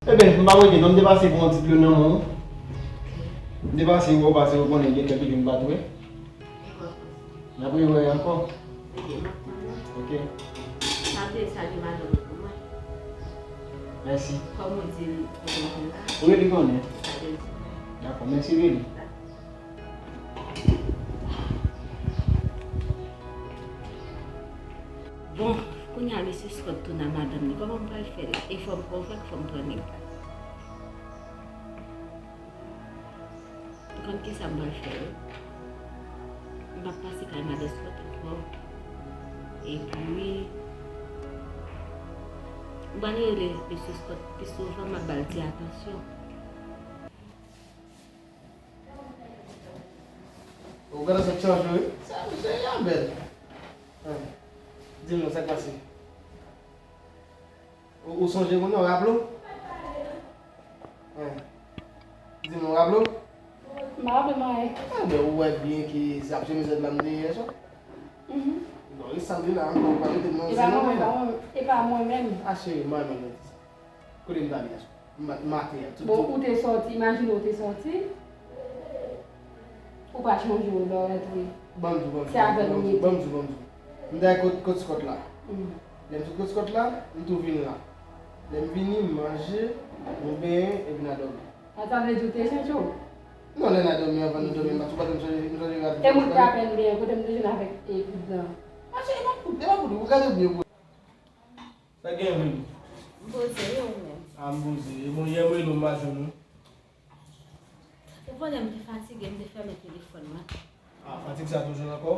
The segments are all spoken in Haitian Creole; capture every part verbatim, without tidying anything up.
Eben, m pa wete non, m te pase pran yon ti dlo nan men w. M te pase wè w pase, ou konnen gen kèk jou m pa t wè. N ap rewè ankò. Ok. Sa te salye madanm ou pou mwen. Mèsi. Kòm ou di l, ou konnen la. Wi, li konnen. Dakò, mèsi, Lili. Bon, kounye a mesye Scott tounen a madanm li. Kòman m pral fè l? E fò m konvèk, fò m pran nèg la. Ou konn kisa m pral fè, wi? M p ap pase kay madan Scott ankò. Epi, m pral rele mesye Scott pi souvan, m ap ba l ti atansyon. Ou gade sa k chanje, wi. Sa, mesye, y a bèl. Di m non, sa k pase? Ou, ou sonje mwen, ou raple w? Di m, ou raple w? M pa raple m anyen. Enben, ou wè byen ke se ap chemiz la m te ye swa. Mhm. Bon, e sa m di la, ou pa mete m nan zen non, non. E pa mwen, e pa mwen menm. A, cheri, mwen menm mwen di sa. Kote m t ale a swa? M, m atè a, tout. Bon, ou te sòti, imajine ou te sòti. Ou pa chonje w lè w rantre. Ban m di w, ban m di w, ban m di w, ban m di w. M t al kot, kot Scott la. Mm. Lè m sot kot Scott la, m tou vin la. Lè m vini, m manje, m benyen, epi n al dòmi. A, sa vle di w te chanje w? Non, lè n al dòmi, anvan nou dòmi, m pa t, ou pa t wè m chanje, m chanje rad. E moun ki apèn benyen, kote m te jwenn avèk, e, kout dan? Mache, e pa kout, e pa kout, ou gade byen, bro. Sa gen, wi. M poze, e ou menm? A, m poze. E bon, yè m rele w, m pa jwenn ou. Ou konnen m te fatige, m te fèmen telefòn mwen. A, fatig sa toujou la ankò?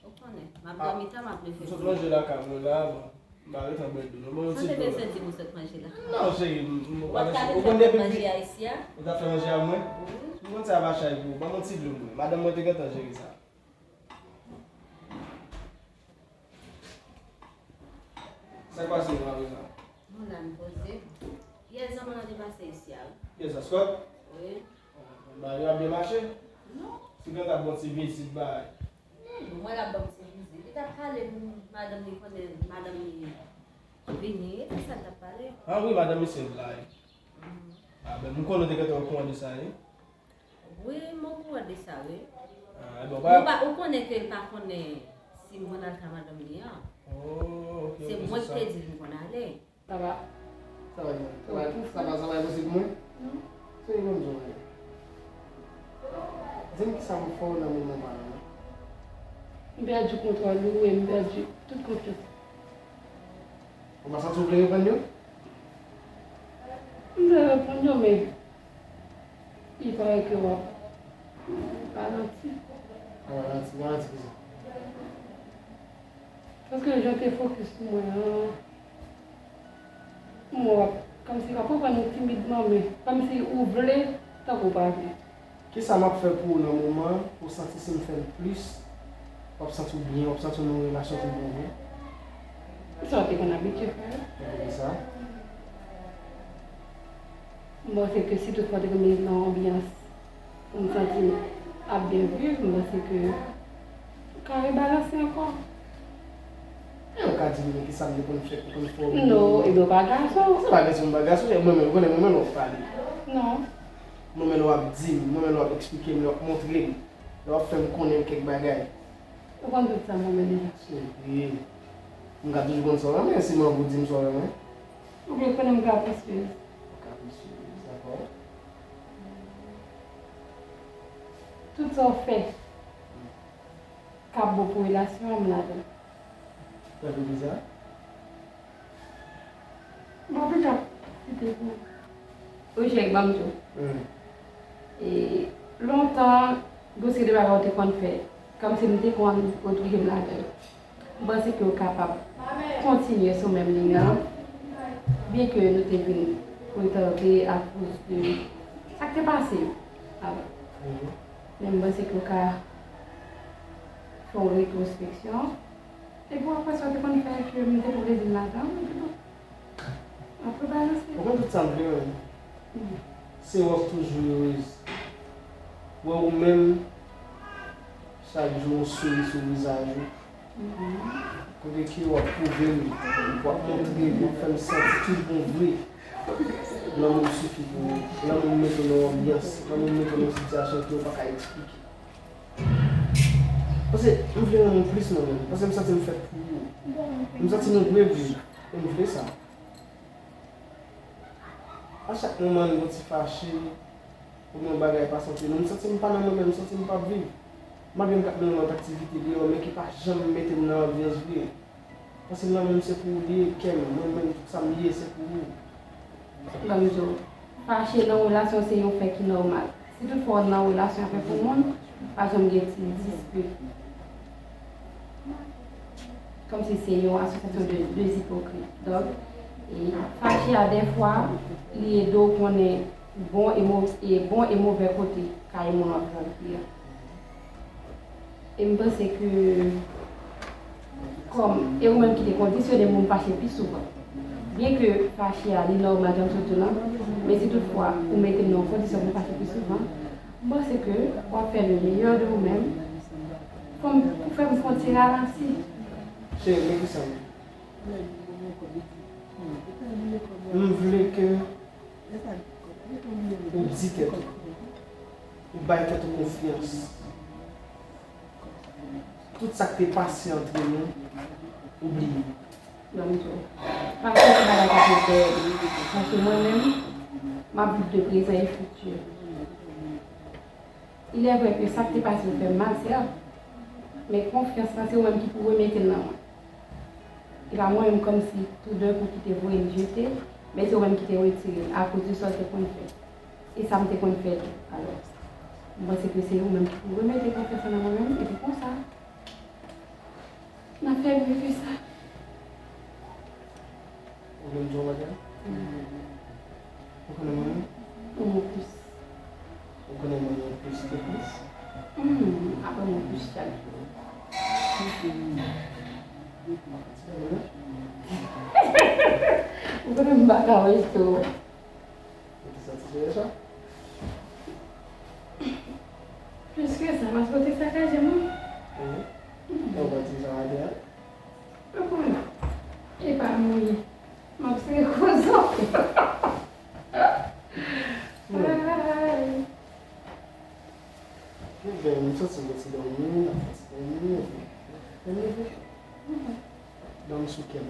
Ou konnen, m ap dòmi tan, m ap leve. M sot manje lakay mwen la, bon, m pa gentan bwè dlo non, ban m yon ti dlo la. Sa te bezwen di m ou sot manje lakay? Non, cheri, m, m, ou pa ta gentan fè manje a isi a? Ou ta fè manje a mwen? Wi. M konn sa pa chay pou ou, ban m yon ti dlo mwen. Madanm mwen te gentan jere sa. Sa k pase nou apre sa? Mwen la m poze. Yè zanmi lan te pase isi a, wi. Yè sa, Scott? Wi. Bagay yo ap byen mache? Non. Si gen ta bon ti vizit, bagay. Hmm, mwen l ap ban m ti vizit. Li t ap pale, m, madanm li konnen, madanm li vini, e se sa l t ap pale. A wi, madanm misye la, wi. Hmm. A, ben, m konnen w te gentan okouran de sa, wi. Wi, m okouran de sa, wi. A, bon, ou pa, ou konnen ke l pa konnen si m konn al ka madanm li an. Oh, ok, ok, se sa. Se mwen ki te di l m konn ale. Sa va? Sa va, sa va, sa va, sa va posib mwen? Non. Se yon bon bagay. Di m kisa m fè w nan moman pa la, non? M pèdi kontwòl ou e m pèdi tout konfyans. Ou pa santi w vle reprann yo? M vle reprann yo, men li parèt ke w ap ralanti. Ralanti, ralanti kisa? Paske jan w te fokis sou mwen an, m wè w ap, kòmsi w ap reprann nou timidman, men kòmsi ou vle, tankou w pa vle. Kisa m ap fè pou ou nan moman an, ou santi si m fè l plis, w ap santi w byen, w ap santi w nan yon relasyon ki bon vre? Sa w te konn abitye fè. Tankou kisa? M panse ke si toutfwa w te konn mete nan yon anbyans pou m santi m ap byen viv, m panse ke ou ka rebalanse ankò. E ou ka di m kisa m te konn fè pou konn fè w byen? Non, ebyen w pa gason. Se pa kesyon m pa gason, se mwen menm, ou konnen mwen menm lè w ap pale. Non. Mwen menm lè w ap di m, mwen menm lè w ap eksplike m, lè w ap montre m, lè w ap fè m konnen kèk bagay. Ou konn tout sa m renmen deja. Cheri, m ka toujou konn sa w renmen, si m anvi w di m sa w renmen. Ou vle konnen m kaprisyeuz. Ou kaprisyeuz, dakò. Tout sa w fè k ap bon pou relasyon an, m ladan l. Tankou kisa? Bon, pita, pita pou ou. Wi, cheri, ban m di w. Hmm. E, lontan, gen yon seri de bagay ou te konn fè, kòmsi m te konn retwouve m ladan yo. M panse ke w kapab kontinye sou menm liy lan, byen ke nou te vin retade akoz de sa k te pase yo avan. Mhm. Men m panse ke w ka fè yon retwospeksyon. Epi w ap wè sa w te konn fè ke m te pran plezi m ladan l, epi bon. Apre balanse. Ou konn tout sa m vle menm. Mm. Se wè w toujou erez. Wè ou menm, chak jou yon souri sou vizaj ou. Mm. Kote ke w ap pwouve m, w ap montre m, w ap fè m santi tout bon vre. Lanmou m sifi pou ou. Lanmou m mete w nan yon anbyans. Lanmou m mete w nan yon sitiyasyon ke w pa ka eksplike. Paske m vle renmen w plis mwen menm. Paske m santi m fèt pou ou. M santi nou dwe viv. E m vle sa. A chak moman n gon ti fache, oubyen yon bagay pa santi nou, m santi m pa nan mwen menm, m santi m p ap viv. Malgre m t ap nan yon lòt aktivite deyò, men ki pa janm mete m nan anbyans vre. Paske lanmou m se pou ou li ye, kè m, mwen menm, tout sa m ye, se pou ou. Ban m di w, fache nan relasyon se yon fè ki nòmal. Si toutfwa w nan relasyon avèk yon moun, pa janm gen ti dispit. Kòmsi se yon asosyasyon de, de ipokrit. Donk, e, fache a, dèfwa, li ede w konnen bon e mo-, e bon e movè kote kay moun w ap rantre a. E m panse ke, kòm, e ou menm ki te kondisyone moun fache pi souvan. Byen ke fache a, li nòmal, jan m sot di w lan, men si toutfwa ou mete m nan yon kondisyon pou m fache pi souvan, m panse ke w ap fè le meilleur de ou menm. Fò m, ou fè m fè yon ti ralanti. Cheri, men kisa m vle. M vle ke ou di tèt ou, ou bay tèt ou konfyans. Tout sa k te pase antre nou, ou bliye. Ban m di w. Pa kite bagay sa fè w pè. Paske mwen menm, m ap viv de prezan e fiti. Il est vrai que sa k te pase w fè m mal, sèt, men konfyans lan, se ou menm ki pou remete l nan mwen. E pa mwen menm kòmsi toudenkou ki te voye l jete, men se ou menm ki te retire l akoz de sa w te konn fè. E sa m te konn fè tou. Alò, m panse ke se ou menm ki pou remete konfyans lan nan mwen menm, epi konsa, n ap fè mye ke sa. Ou vle m di w yon bagay? Mm. Ou konnen mwen menm? Ou mwen plis. Ou konnen mwen menm plis ke plis? Mm, apre mwen plis chak jou. Ou konnen m pa ka wè tou. Ou te santi se sa? Plis ke sa, paske w te sakaje m, wi. Mhm. Ou pa di sa maten an? Mwen konnen. E pa mouye. M ap sere kozo. Ay. Mwen menm, m santi m gon ti dòmi, m ap fè ti dòmi, epi, epi, dòmi sou kè m.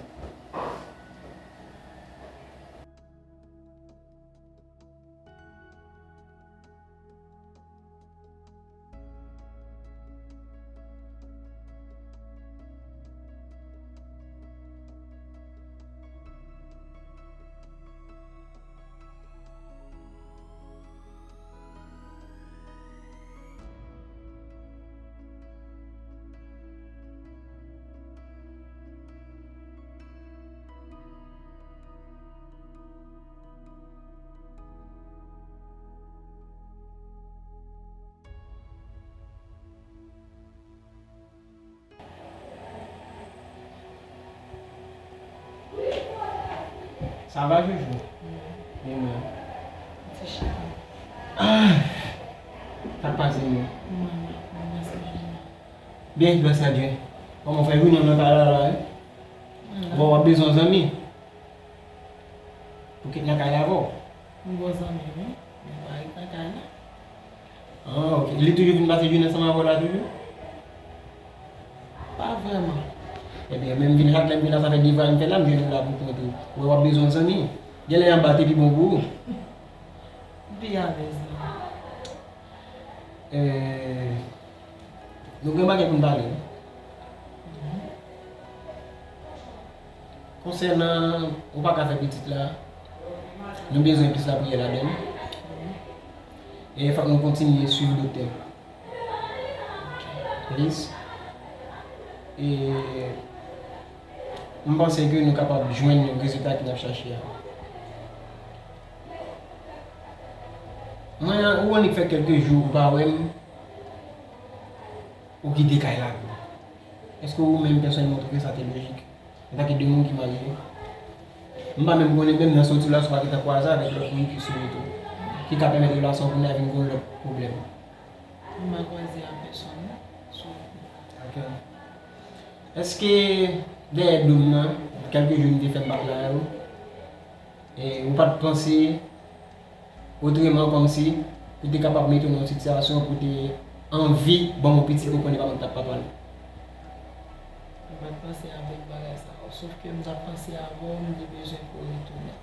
Ça va, Joujou? Byen, mwen. Ti chita. Ah! Sa k pase, non? Mwen, mwen, mwen, mwen, se Joujou. Byen, gras a Dye. Kòman w fè vini nan kay la, la, wi? Mwen la. Bon, w ap bezwen yon zanmi. Pou kit nan kay la avè w? M gon zanmi, wi. Men pa ret nan kay la. Ah, ok. Li toujou vin pase jounen ansanm avè w la toujou? Pa vrèman. Ebyen, menm vin chak lè m vin la, sa fè de vwa m fè la, m jwenn ou la pou kont ou. Ou wè w ap bezwen yon zanmi. Genlè anba te pi bon pou ou. M pi alèz la. Eh, nou gen bagay pou n pale, wi. Konsènan ou pa ka fè pitit la, nou bezwen plis lapriyè ladann. E fòk nou kontinye swiv doktè. Plis. E m panse ke nou kapab jwenn rezilta ke n ap chache a. Mwen, ou annik fè kèlke jou ou pa wè m, ou kite kay la. Èske ou menm pèsonèlman ou twouve sa te lojik? Antanke de moun ki marye, m pa menm konnen menm nan soti la si w pa gentan kwaze avèk lòt moun ki sou wout ou, ki ka pèmèt relasyon kounye a vin gon lòt pwoblèm. M pa kwaze ak pèsonn, non, sou wout mwen. Ok. Èske dèyè do m nan, kèlke jou m te fè m pa t la avè w, e ou pa t panse Otreman, kòmsi, pou te kapab mete w nan yon sitiyasyon pou te anvi ban w yon pitit ou konnen pa mwen k t ap papa l. Mwen pa t panse avèk bagay sa yo, sòf ke m t ap panse avè w, m te bezwen pou w retounen.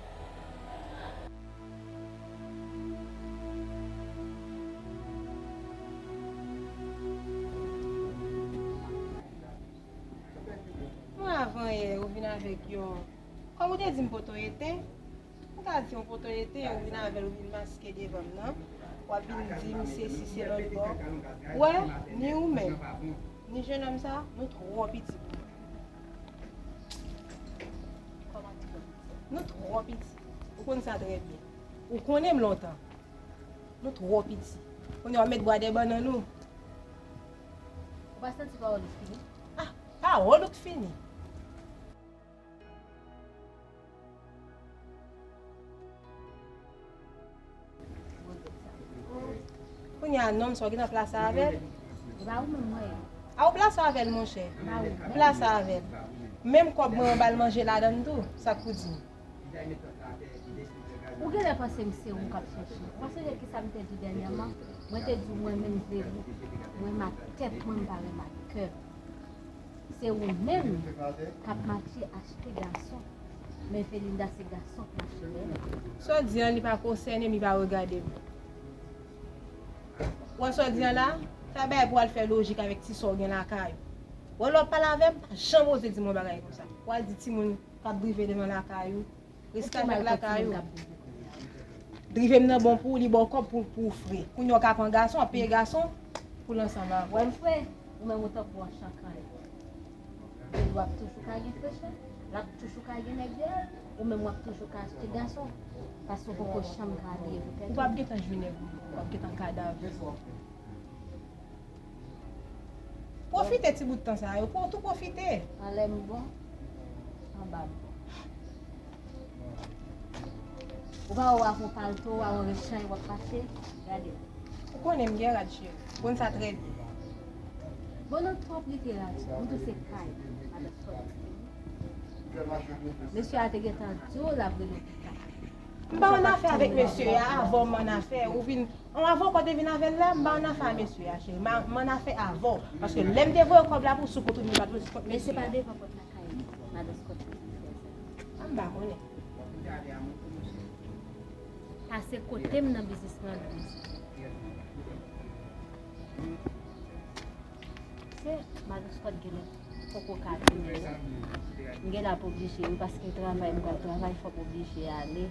Mwen avan yè, ou vin avèk yon, kòm ou te di m poto ete, m ka di yon poto ete, ou vin avè l, ou vin maske devan m nan. W ap vin di m sesi, se lòt bò. Ou wè, ni ou menm, ni jenòm sa, nou twò piti pou mwen. Kòman twò piti? Nou twò piti. Ou konn sa trè byen. Ou konnen m lontan. Nou twò piti. Kounye a w ap met bwa dè bannann ou. Ou pa santi pawòl ou fini? Ah, pawòl ou k fini. Kounye a, nonm sa, w gentan plase avè l? E pa ou menm mwen ye. A, ou plase avè l, monchè. E pa ou menm. Plase avè l. Menm kòb mwen, ou ba l manje ladan l tou, sa k pou di m? Ou genlè panse m se ou k ap chèche. Ou pa sonje kisa m te di dènyèman? Mwen te di w mwen menm se ou. Mwen menm ak tèt mwen, m pa renmen ak kè m. Se ou menm k ap mache achte gason. Men Felinda se gason k mache dèyè. Sa w di an, li pa konsène m, li pa regade m. Ou wè sa w di an la? Sa bay pou w al fè lojik avèk ti sa w gen lakay ou. Ou wè lè w ap pale avè m, pa janm oze di m yon bagay konsa. Ou al di timoun k ap drive devan lakay ou. Riske avèk lakay ou. Drive m nan bon pou ou, li ba w kòb pou, pou ou fre. Kounye a w ka pran gason, w ap peye gason pou l ansanm avè w. Wè m fre, ou menm ou tankou yon chankany. Li w ap toujou ka gen frechè, l ap toujou ka gen nèg dèyè l, ou menm w ap toujou ka achte gason. Paske w poko janm ka abiye pou tèt ou. Ou p ap gentan jwenn nèg ou, w ap gentan kadav. Pwofite ti bout tan sa yo, pou w tou pwofite. Anlè m bon, anba m bon. Ou pa wè w avè yon palto, w avè yon rechany w ap mache? Gade. Ou konnen m gen rad, cheri. Ou konn sa trè byen. Bon, nou twòp rete la, m tou se kay. Madan Scott. Mesye a te gentan di w l ap rele w pita. M pa annafè avèk mesye a, avè w m annafè, ou vin, an avè w kò te vin avè l la, m pa annafè a mesye a, cheri. M a, m annafè avè w. Paske lè m te voye kòb la pou sou kont ou, li pa t sou kont mesye a. Men se pa devan pòt lakay li, madan Scott te vin fè sa. A, m pa konnen. Pase kote m nan biznis mwen ap di. Se madan Scott genlè poko ka vini non. M genlè ap oblije wi, paske travay m pral travay, fòk m oblije ale.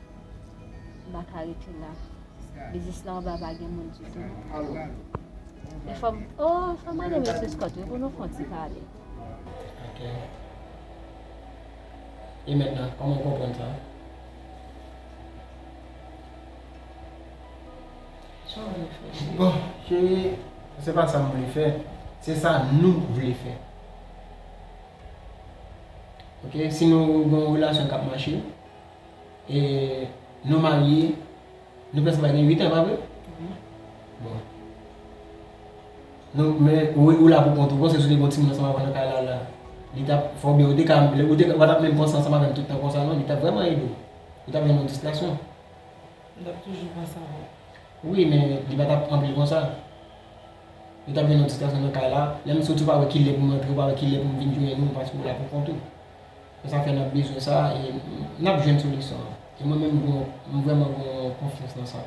M pa ka rete la. Biznis la anba pa gen moun ditou. Men fò m, oh, fò m ale mesye Scott wi pou nou fè yon ti pale. Ok. E mentnan, kòman w konprann sa? Sa w vle fè, cheri? Bon, cheri, se pa sa m vle fè. Se sa nou vle fè. Ok, si nou gen yon relasyon k ap mache, e nou marye, nou prèske pral gen uit an, pa vre? Wi. Bon. Nou, men, ou, ou la pou kont ou, panse si w te gen yon timoun ansanm avè w nan kay la, la, li t ap fè w byen, ou te ka, ou te, ou pa t ap menm panse ansanm avè m tout tan konsa, non, li t ap vrèman ede w. Ou t ap jwenn yon distraksyon. M t ap toujou panse avè w. Wi, men li pa t ap anpil konsa. Li t ap jwenn yon distraksyon nan kay la. Lè m soti, ou pa wè kilè pou m antre, ou pa wè kilè pou m vin jwenn ou, paske ou la pou kont ou. Se sa fè n ap bezwen sa, e n ap jwenn solisyon an. E mwen menm, m gon, m vrèman gon konfyans nan sa,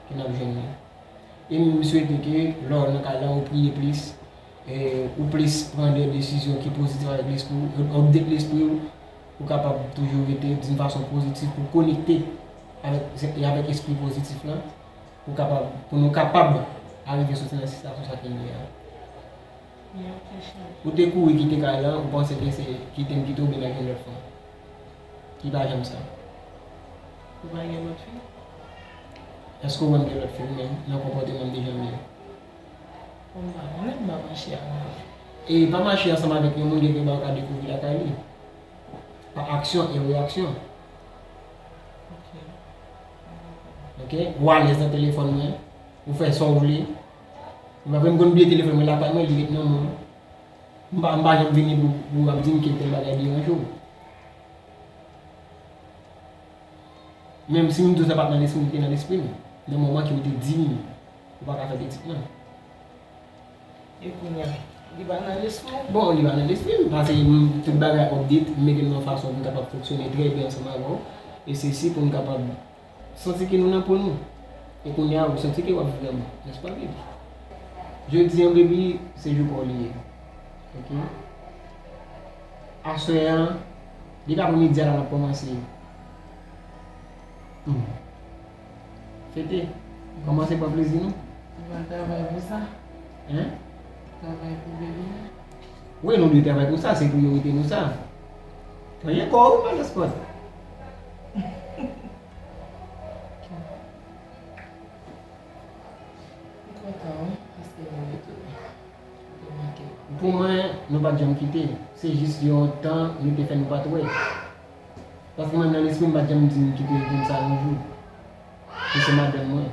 ke n ap jwenn li. E m swete ke lè w nan kay la, ou priye plis, e ou plis pran de desizyon ki pozitif avèk lespri w, update lespri w, pou kapab toujou rete di yon fason pozitif, pou konekte avèk, e avèk espri pozitif lan, pou kapab, pou nou kapab arive soti nan sitiyasyon sa ke nou ye a. Wi, ok, cheri. Ou te kouri kite kay lan, ou panse ke se kite m kite w, oubyen n a gen lòt fanm? Ki pa janm sa. Ou pa gen lòt fi? Èske w wè m gen lòt fi, ou menm, nan konpòteman m deja m ye? Bon, m pa konnen, m pa mache avè w. E pa mache ansanm avèk yon moun, gen dwa w ka dekouvri lakay li. Pa aksyon e reyaksyon. Ok. Ok? Ou alèz nan telefòn mwen, ou fè sa w vle. Ou pa vle m konn bliye telefòn mwen lakay mwen, li ret nan men w. M pa, m pa janm vini pou, pou w ap di m ke tèl bagay deranje w. Menm si m di w sa pa t nan lespri m, li te nan lespri m. Nan moman ke ou te di m ou pa ka fè pitit lan. E kounye a, li pa nan lespri w? Bon, li pa nan lespri m, paske m, tout bagay update, m mete l nan yon fason pou m kapab fonksyone trè byen ansanm avè w, e se si pou m kapab santi ke nou nan po nou. E kounye a, ou santi ke w ap vrèman, nèspa, baby? Jodi an, baby, se jou pa w li ye. Oke? Aswè an, depi apremidi a la n ap kòmanse. Hmm. Fete, kòmanse pran plezi nou. Ou pa travay pou sa? Hein? Travay pou bebe a? Wi, nou dwe travay pou sa, se priyorite nou sa. Panyen kò w, pa nan spòt. M kontan wi, paske nou retounen. Ou te manke m. Pou mwen, nou pa t janm kite. Se jis yon tan nou te fè nou pa t wè. Paske mwen menm nan lespri m pa t janm di m kite jenn sa yon jou. Li se madanm mwen.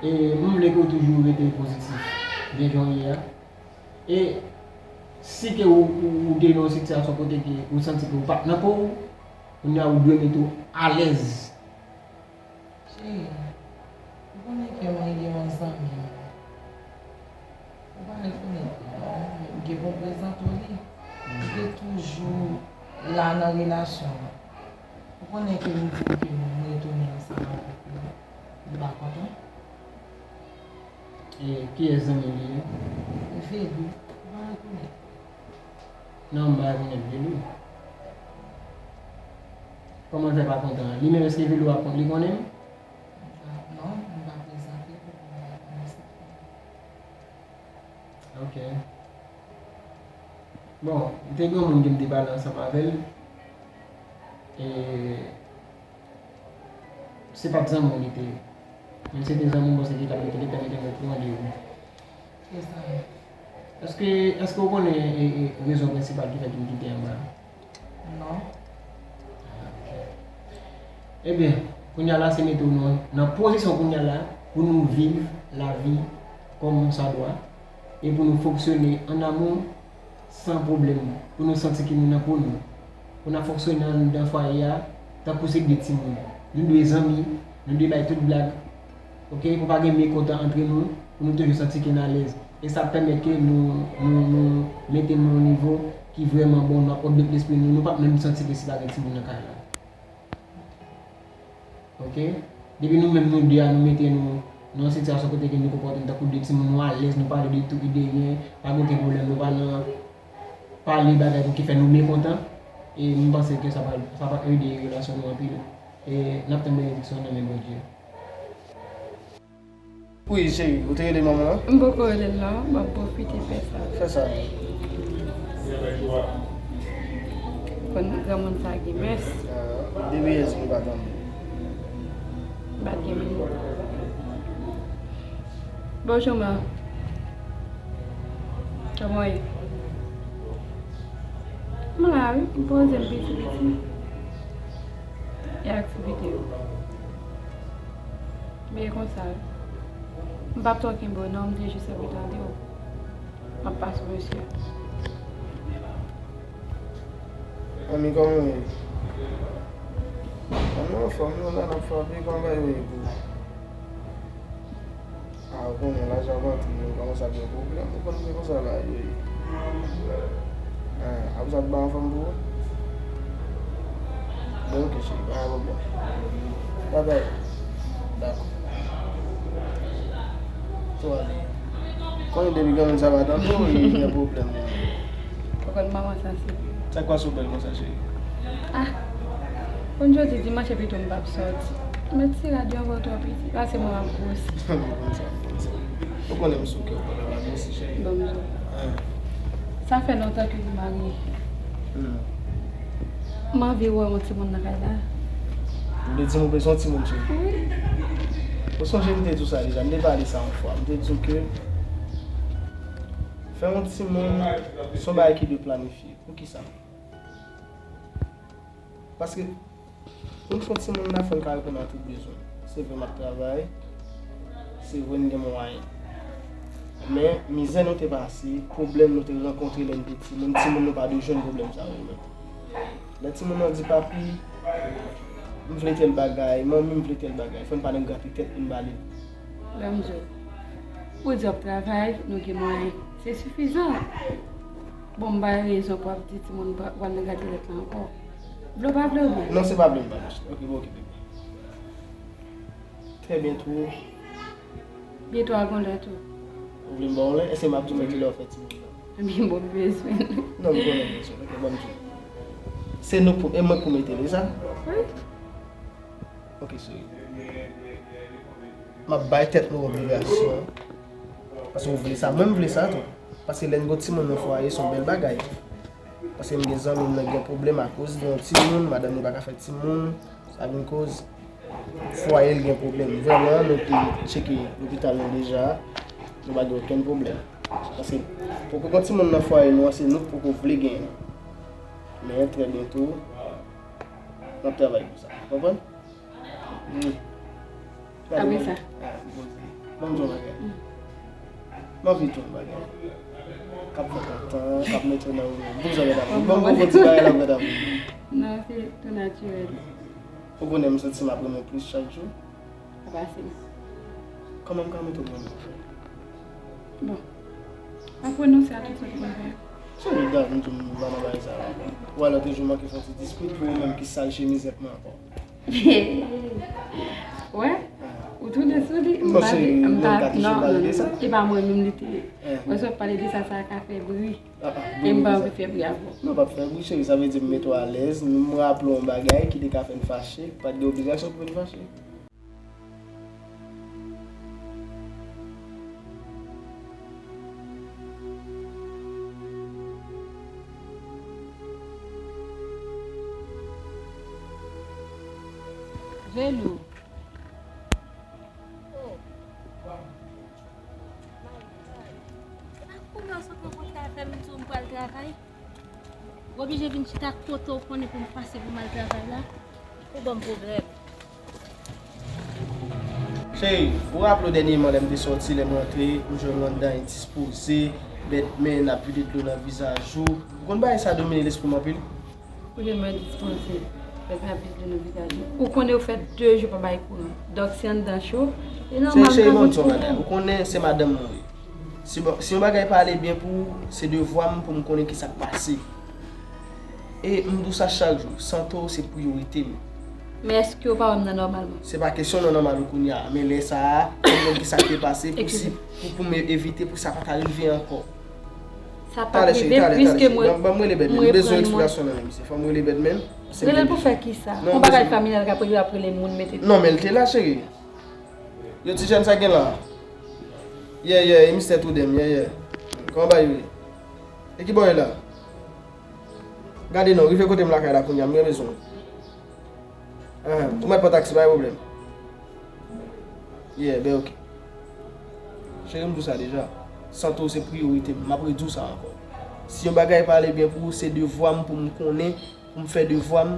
E m vle ke w toujou rete pozitif, byen jan w ye a. E si ke w, w, w te nan yon sitiyasyon kote ke ou santi ke w pa t nan po w, kounye a ou dwe mete w alèz. Cheri, ou konnen ke mwen gen yon zanmi m. Ou pa rekonèt li non, m gen bon prezante w li. Li te toujou la nan relasyon an. Ou konnen ke m di w ke m retounen ansanm avèk li, li pa kontan. E kiyès zanmi w li ye? Vedou, ou pa rekonèt li. Non, m pa rekonèt Vedou. Kòman l fè pa kontan? Li menm, èske Vedou ap konn, li konnen m? Non, m pa prezante l pou l pa rekonèt li. Ok. Bon, te gen yon moun ke m te pale ansanm avè l. E se pa t zanmi w li te ye. Menm si se te zanmi w, m panse ke li t ap mete, li t ap mete yon lòt randevou. Ki zanmi? Èske, èske w konnen e, e, rezon prensipal ki fè ke m kite anba a? Non. Ebyen, kounye a la, se mete w nan, nan pozisyon kounye a la pou nou viv lavi kòm sa dwa e pou nou fonksyone an amou san pwoblèm, pou nou santi ke nou nan po nou, pou n ap fonksyone anndan fwaye a tankou se de timoun. Nou dwe zanmi, nou dwe bay tout blag, oke, pou pa gen mekontan antre nou, pou nou toujou santi ke n alèz. E sa ap pèmèt ke nou, nou, nou mete nou yon nivo ki vrèman bon, nou ap update lespri nou, nou p ap menm santi ke si pa gen timoun nan kay la. Oke? Depi nou menm nou de a, nou mete nou nan yon sitiyasyon kote ke nou konpòte nou tankou de timoun, nou alèz, nou pale de tou e de ryen, pa gen okenn pwoblèm, nou pa nan pale bagay pou ki fè nou mekontan, e m panse ke sa va, sa va ede relasyon nou anpil. E n ap tann benediksyon nan men Bondye. Wi, cheri, ou te rele manman an? M poko rele l non, m ap pwofite fè sa. Fè sa. Konn granmoun sa gen mès. Ah, depi yè di nou pa tande. M pa t gen minit. Bonjou ma. Kòman w ye? M la wi, m poze m piti piti. E aktivite yo? Byen konsa wi. M p ap twò kenbe w non, m te jis anvi tande w. M ap pase w mesye. Anmi, kòman w ye? Ann nou anfòm, nou la n ap frape, kòman bagay yo ye pou ou? Ah, ou konnen laj ap antre, nou kòmanse ap gen pwoblèm. Ou konn se konsa bagay yo ye. Ah, apre sa, tout bagay anfòm pou ou? Bon, ok, cheri, pa gen pwoblèm. Babay. Dakò. Tou ale. Konnen depi granmoun sa pa tande w, li gen pwoblèm. Ou konn manman sa se. Sa k pase w bèl konsa, cheri? Ah! Konn jodi dimanch epi tou m p ap sòti. Mèt ti rad yo ankò twò piti. Pase mwen m ap gwosi. M konn sa, m konn sa. Ou konnen m sou kè w pandan m ap gwosi, cheri. Ban m di w. Ah. Sa fè lontan ke nou marye. Hmm. M anvi wè yon timoun nan kay la. Ou vle di m ou bezwen yon timoun, cheri? Wi. Ou sonje m te di w sa deja, m te pale sa yon fwa. M te di w ke fè yon timoun, se yon bagay ki dwe planifye. Poukisa? Paske, pou n fè yon timoun la, fò n ka reponn a tout bezwen. Se vre m ap travay, se vre n gen mwayen. Men, mizè nou te pase, pwoblèm nou te rankontre lè n te timoun, timoun nou pa dwe jwenn pwoblèm sa yo menm. Lè timoun nan di papi, M vle tèl bagay, manmi m vle tèl bagay, fò n pa nan grate tèt pou n ba li l. Lè m di w, ou di w ap travay, nou gen mwayen. Se sifizan. Bon, m ba yo rezon pou ap di timoun pa, pral nan grate tèt la ankò. Vle w pa vle w byen. Non, se pa vle m pa vle. Ok, bon, ok, bebe. Trè byento. Byento a gon lè tou. Ou vle m ba w lè? Èske m ap di w men kilè w fè timoun nan? Ebyen, bon, m bezwen. Non, m konnen m bezwen. Ok, ban m di w. Se nou pou, e mwen pou mete li sa? Wi. Ok, cheri. M ap bay tèt nou obligasyon. Paske w vle sa. Mwen, m vle sa tou. Paske lè n gen timoun nan fwaye, se yon bèl bagay. Paske m gen zanmi m nan gen pwoblèm akoz de yon timoun, madanm li pa ka fè timoun, sa vin koz fwaye l gen pwoblèm. Vrèman, nou te tcheke lopital nou deja, nou pa gen okenn pwoblèm. Paske poko gen timoun nan fwaye nou an, se nou k poko vle genyen. Men trè byento, n ap travay pou sa. Konprann? Wi. Apre sa? Ah, poze. Ban m di w yon bagay. M anvi di w yon bagay k ap fè kontan, k ap mete w nan woumou. Ban m di w yon bagay. Ban m poko ti bagay la mwen ap di w. Non, se tou natirèl. Ou konnen m santi m ap renmen w plis chak jou. Apa se m. Kòman m ka mete w renmen m? Bon. M ap renonse a tout sa w te konn fè. Se vre, dat m di w m pa nan bagay sa la. Ou wè lòt jou m manke fè yon ti dispit pou ou menm ki sal chemizèt mwen ankò. Wè? Ou tounen sou li? M pa vle, m pa, non, non, non. E pa mwen menm li te ye. Wè, si w ap pale de sa, sa ka fè bri. E m pa anvi fè bri avè w. Non, p ap fè bri, cheri. Sa vle di m mete w alèz. M raple w yon bagay ki te ka fè n fache. Pa t gen obligasyon pou n fache. Velo. Oh. My God. Se pa kounye a w sot rankontre avè m, m di w m pral travay? W oblije vin chita kote w konnen pou m pase pou m al travay la? Ou ban m pwoblèm. Cheri, ou raple w dènyèman lè m te sòti, lè m rantre, m jwenn w anndan endispoze, bèdmen, ap vide dlo nan vizaj ou. Ou konn bagay sa domine lespri m anpil? Ou jwenn mwen endispoze, lè m ap vide dlo nan vizaj ou. Ou konnen ou fè de jou pa bay kouran. Donk, si anndan cho, e nòmal m ta vin kouran. Cheri, cheri, ban m di w yon bagay. Ou konnen se madanm mwen ou ye. Si, bon, si yon bagay pa ale byen pou ou, se devwa m pou m konnen kisa k pase. E m di w sa chak jou, sante w se priyorite m. Men èske w pa wè m nan nòmal mwen? Se pa kesyon nan nòmal ou kounye a, men lè sa a, pou m konn kisa k te pase, pou si, pou, pou m evite pou sa pa ta rive ankò. Sa pa t rive, piske mwen, ban m rele bèdmen. M bezwen eksplikasyon nan men misye. Fò m rele bèdmen. Rele l pou fè kisa? Yon bagay familyal k ap rele, ap rele moun mete. Non, men l te la, cheri. Yo, ti jèn sa gen la. Yeah, yeah, e mistè Toudèm, yeah, yeah. Kòman bagay yo ye? E ki bò w ye la? Gade non, rive kote m lakay la kounye a, m gen bezwen w. Ahan, ou mèt pran taksi, pa gen pwoblèm. Yeah, ben ok. Cheri, m di w sa deja. Sante w se priyorite m, m ap redi w sa ankò. Si yon bagay pa ale byen pou ou, se devwa m pou m konnen, pou m fè devwa m,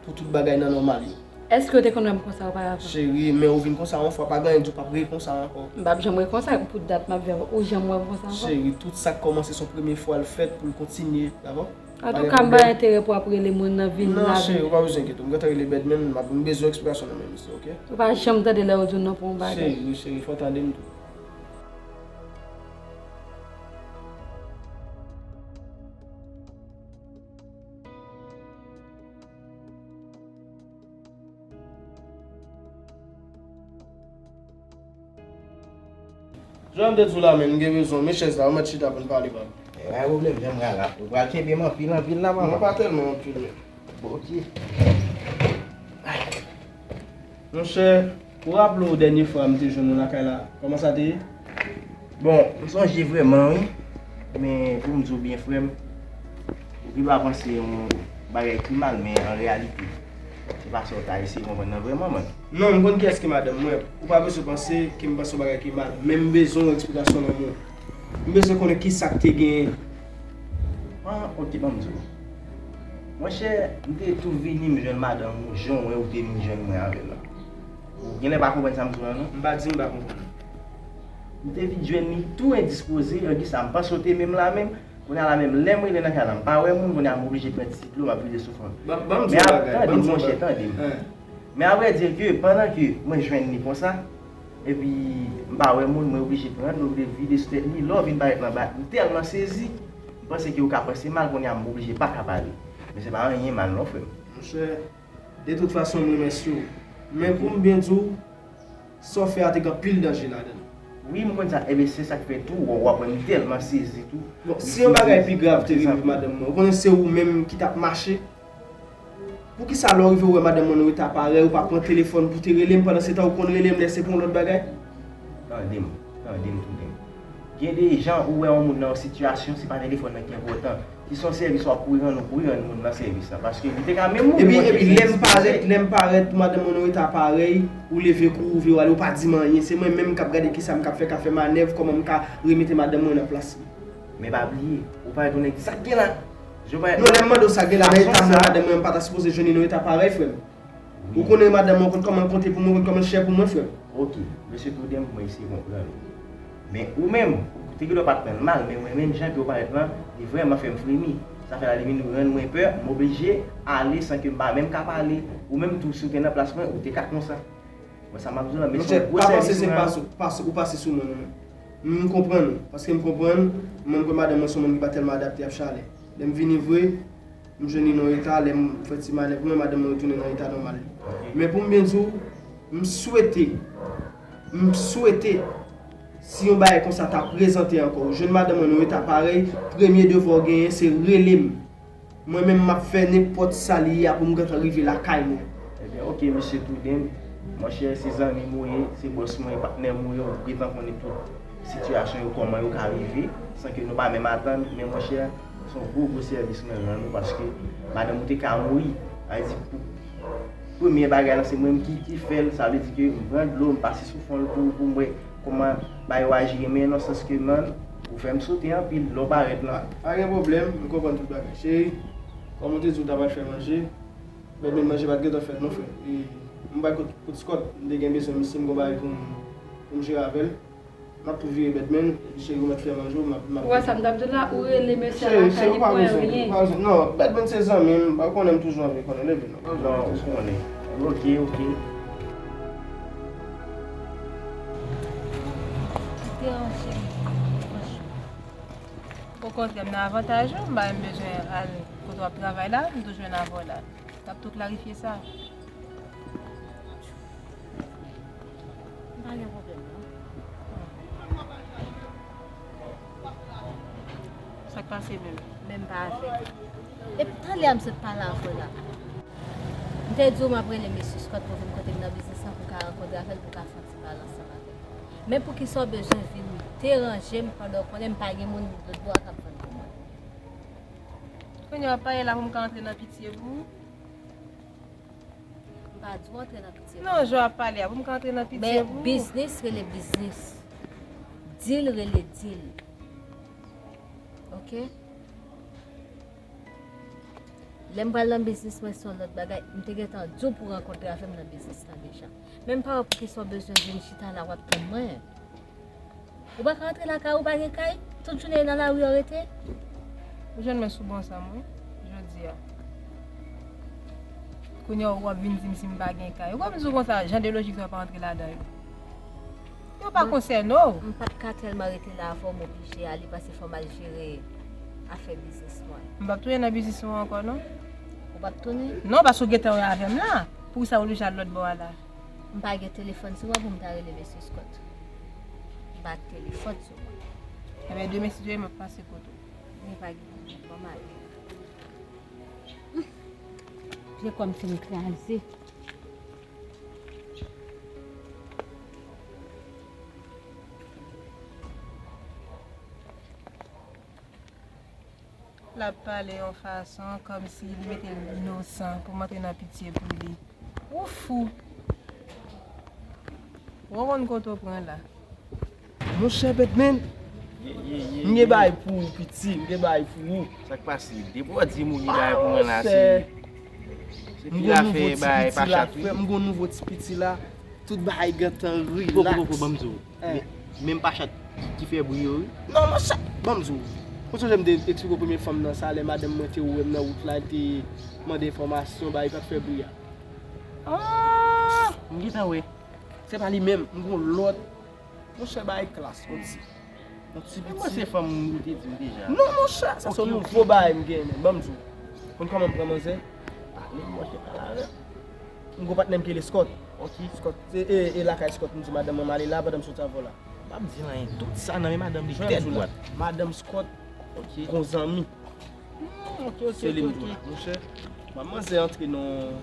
pou tout bagay nan nòmal yo. Èske w te konn wè m konsa oparavan? Cheri, men ou vin konsa yon fwa, pa gen anyen di w p ap re konsa ankò. M p ap janm re konsa, pou dat m ap viv avè w, ou janm wè m konsa ankò? Cheri, tout sa k kòmanse se yon premye fwa l fèt pou l kontinye, dakò? Antouka, m pa enterè pou w ap rele moun nan vin la. Non, cheri, ou pa bezwen enkyete w. M gentan rele bèdmen, m ap, m bezwen eksplikasyon nan men misye, ok? Ou pa janm tande lè yo di w non pou yon bagay. Cheri, cheri, fò w tande m tou. Jan m te di w la menm, m gen bezwen, men chèz la, ou mèt chita pou n pale, bab. E, pa gen pwoblèm, jan m rala. Ou pral kenbe m anpil, anpil la, papa? Non, pa tèlman anpil, men. Bon, ok. Monchè, ou raple w dènye fwa m te jwenn ou lakay la, kòman sa te ye? Bon, m sonje vrèman, wi. Men, pou m di w byen, frè m, ou pi pa panse yon bagay ki mal, men an reyalite, se pa sa w ta eseye konprann nan vrèman, man. Non, m konn kiyès ki madanm mwen. Ou pa bezwen panse ke m panse yon bagay ki mal, men m bezwen yon eksplikasyon nan men w. M bezwen konnen kisa k te genyen. Ah, ok, ban m di w. Monchè, m te tou vini, m jwenn madanm ou, jan w wè ou te vin jwenn mwen avè l la. Ou genlè pa konprann sa m di w la, non? M pa di m pa konprann. M te vin jwenn li tou endispoze, an kisa m panse w te menm la menm, Kounye a la menm, lè m rele nan kay la, m pa wè moun, kounye a m oblije pran ti dlo, m ap vide sou fon. Ban m di yon bagay, ban m di yon bagay. Men ap, tande m, monchè, tande m. Men a vrè dire ke, pandan ke mwen jwenn li konsa, epi m pa wè moun, mwen oblije pran dlo, m vide sou tèt li, lè w vin parèt nan ba, m tèlman sezi, m panse ke ou ka panse mal, kounye a m oblije pa ka pale. Men se pa anyen mal non, frè m. Monchè, de tout fason, m remèsye w. Men pou m byen di w, sa w fè a te gen anpil danje ladan l. Wi, m konn sa. Ebyen, se sa k fè tou, w, w ap wè m tèlman sezi tou. Bon, si yon bagay pi grav te rive madanm mwen, ou konnen se ou menm ki t ap mache. Poukisa lè w rive w wè madanm mwen nan eta parèy, ou pa pran telefòn pou te rele m, pandan se tan ou konn rele m lè se pou yon lòt bagay? Tande m, tande m, tande m. Gen de jan ou wè yon moun nan yon sitiyasyon, se pa telefòn nan ki enpòtan. Si se yon sèvis w ap kouri rann, ou kouri rann moun nan sèvis la. Paske li te ka menm mouri, monchè, si li sipoze. Epi, epi lè m parèt, lè m parèt, madanm mwen nan yon eta parèy, ou leve kouri, ou vle w ale, ou pa di m anyen. Se mwen menm k ap gade kisa m ka fè, k ap fè manèv, kòman m ka remete madanm mwen nan plas li. Men pa bliye, ou parèt yon nèg, sa k gen la? Non, lè m mande w sa k gen la, nan eta m nan, madanm mwen, m pa ta sipoze jwenn li nan yon eta parèy, frè m. Ou konnen madanm mwen, ou konn kòman l konte pou mwen, ou konn kòman l chè pou mwen, frè m. Ok, mesye Trudem, mwen eseye konprann ou. Men ou menm, ou te gendwa pa t pran l mal, men mwen menm jan ke w parèt lan, li vrèman fè m fremi. Sa fè la li vin rann mwen pè, m oblije ale san ke m pa menm ka pale. Ou menm tou, si w te nan plas mwen, ou te ka konsa. Wè sa m ap di w la, men se yon gwo sèvis mwen rann ou. Monchè, pa panse se m pase, pase, ou pase sou mwen, non. M konprann ou, paske m konprann, mwen, m konn madanm mwen se yon moun ki pa tèlman adapte ak chalè. Lè m vini vre, m jwenn li nan yon eta, lè m fè ti manèv mwen, madanm mwen retounen nan eta nòmal li. Ok. Men pou m byen di w, m swete, m swete, si yon bagay konsa ta prezante ankò, ou jwenn madanm mwen nan yon eta parèy, premye devwa w genyen, se rele m. Mwen menm, m ap fè nenpòt sa li ye a pou m gentan rive lakay mwen. Ebyen, ok, mesye Trudem, monchè, se zanmi m ou ye, se bòs mwen, patnè m ou ye, ou gentan konnen tout sitiyasyon yo, kòman yo ka rive, san ke nou pa menm atann, men monchè, se yon gwo, gwo sèvis mwen rann ou, paske madanm ou te ka mouri. Sa vle di, pou premye bagay la, se mwen menm ki, ki fè l, sa vle di ke m pran dlo, m pase sou fon l pou, pou m wè kòman bagay yo aji, men nan sans ke, man, ou fè m sote anpil, lè w parèt lan. Pa gen pwoblèm, m konprann tout bagay. Cheri, kòm ou te di w ta pral fè manje, men, men manje pa t gentan fèt non, frè. E m pral kot, kot Scott, m te gen bezwen misye, m gon bagay pou m, pou m jere avè l. M ap tou vire Batman, epi cheri ou mèt fè manje w, m ap, m ap... Ou wè sa m t ap di w la, ou rele mesye a lakay li pou anyen. Cheri, cheri, ou pa bezwen, ou pa bezwen. Non, Batman se zanmi m, ou konnen m toujou anvi konnen, leve non. Non, ou konnen. Ok, ok. Ou deranje m, franchman. Okontrè, m nan avantaj ou, m pa menm bezwen al kote w ap travay la, m tou jwenn avè w la. N ap tou klarifye sa. M pa gen pwoblèm, non. Sa k pase menm? Menm pa avèk. Epi talè a m sot pale avè w la. M te di w m ap rele mesye Scott pou vin kote m nan biznis lan pou m ka rankontre avè l, pou m ka fè yon ti pale ansanm avè l. Men poukisa w bezwen vin deranje m pandan w konnen m pa gen moun lòtbò a k ap vann pou mwen? Kounye a w ap pale la pou m ka antre nan pitye pou ou? M pa di w antre nan pitye pou mwen. Non, jan w ap pale a, pou m ka antre nan pitye pou ou. Men biznis rele biznis. Deal rele deal. Ok? Lè m pral nan biznis mwen, se yon lòt bagay. M te gentan di w pou w rankontre avè m nan biznis lan deja. Men m pa wè poukisa w bezwen vin chita la, w ap tann mwen. Ou pa ka rantre lakay ou, ou pa gen kay? Tout jounen nan lari w rete? Ou jwenn mwen sou bon sa m wi, jodi a. Kounye a w ap vin di m si m pa gen kay. Ou kwè m di w konsa, jan de lojik sa yo pa rantre ladan yo? Yo pa konsène w. M p ap ka tèlman rete la avè w, m oblije ale, paske fò m al jere afè biznis mwen. M p ap tounen nan biznis ou ankò non. Ou p ap tounen? Non, paske w gentan wè avè m la. Poukisa w oblije al lòt bò a la? M pa gen telefòn sou mwen pou m ta rele mesye Scott. M pa telefòn sou mwen. Ebyen, demen si Dye vle, m ap pase kote w. Men pa gen pwoblèm, ban m ale. Pye kò m fin kraze. L ap pale yon fason kòmsi li mete l inosan pou m antre nan pitye pou li. Ou fou! Ou konn kote w pran la. Monchè Batman, m gen bagay pou ou piti, m gen bagay pou ou. Sa k pase? Depi w di m ou gen bagay pou mwen la, se, se ki afè bagay pa chat wi. M gon nouvo ti piti la. Tout bagay gentan relax. Poko, poko, ban m di w. Men, men pa chat ki, ki fè bri yo wi. Non, non, chat, ban m di w. Ou sonje m te eksplike w premye fanm nan sa, lè madanm mwen te wè m nan wout la, li te mande enfòmasyon, bagay pa t fè bri a. Ah! M gentan wè. Se pa li menm, m gon lòt. Monchè, bagay klas, yon ti. Yon ti piti. Mwen se fanm ou te di m deja. Non, monchè, sa se yon nouvo bagay m gen, men. Ban m di w. Konn kòman m pran manzè? Pale, monchè, pale avè m. M gon patnè m ki rele Scott. Ok. Scott, e, e, e lakay Scott, m di madanm mwen m ale la pandan m soti avè w la. M ap di l anyen, tout sa nan men madanm li tèt dwat. Madanm Scott, ok, gon zanmi. Hmm, ok, ok, se li m di w la, monchè. Manzè antre nan,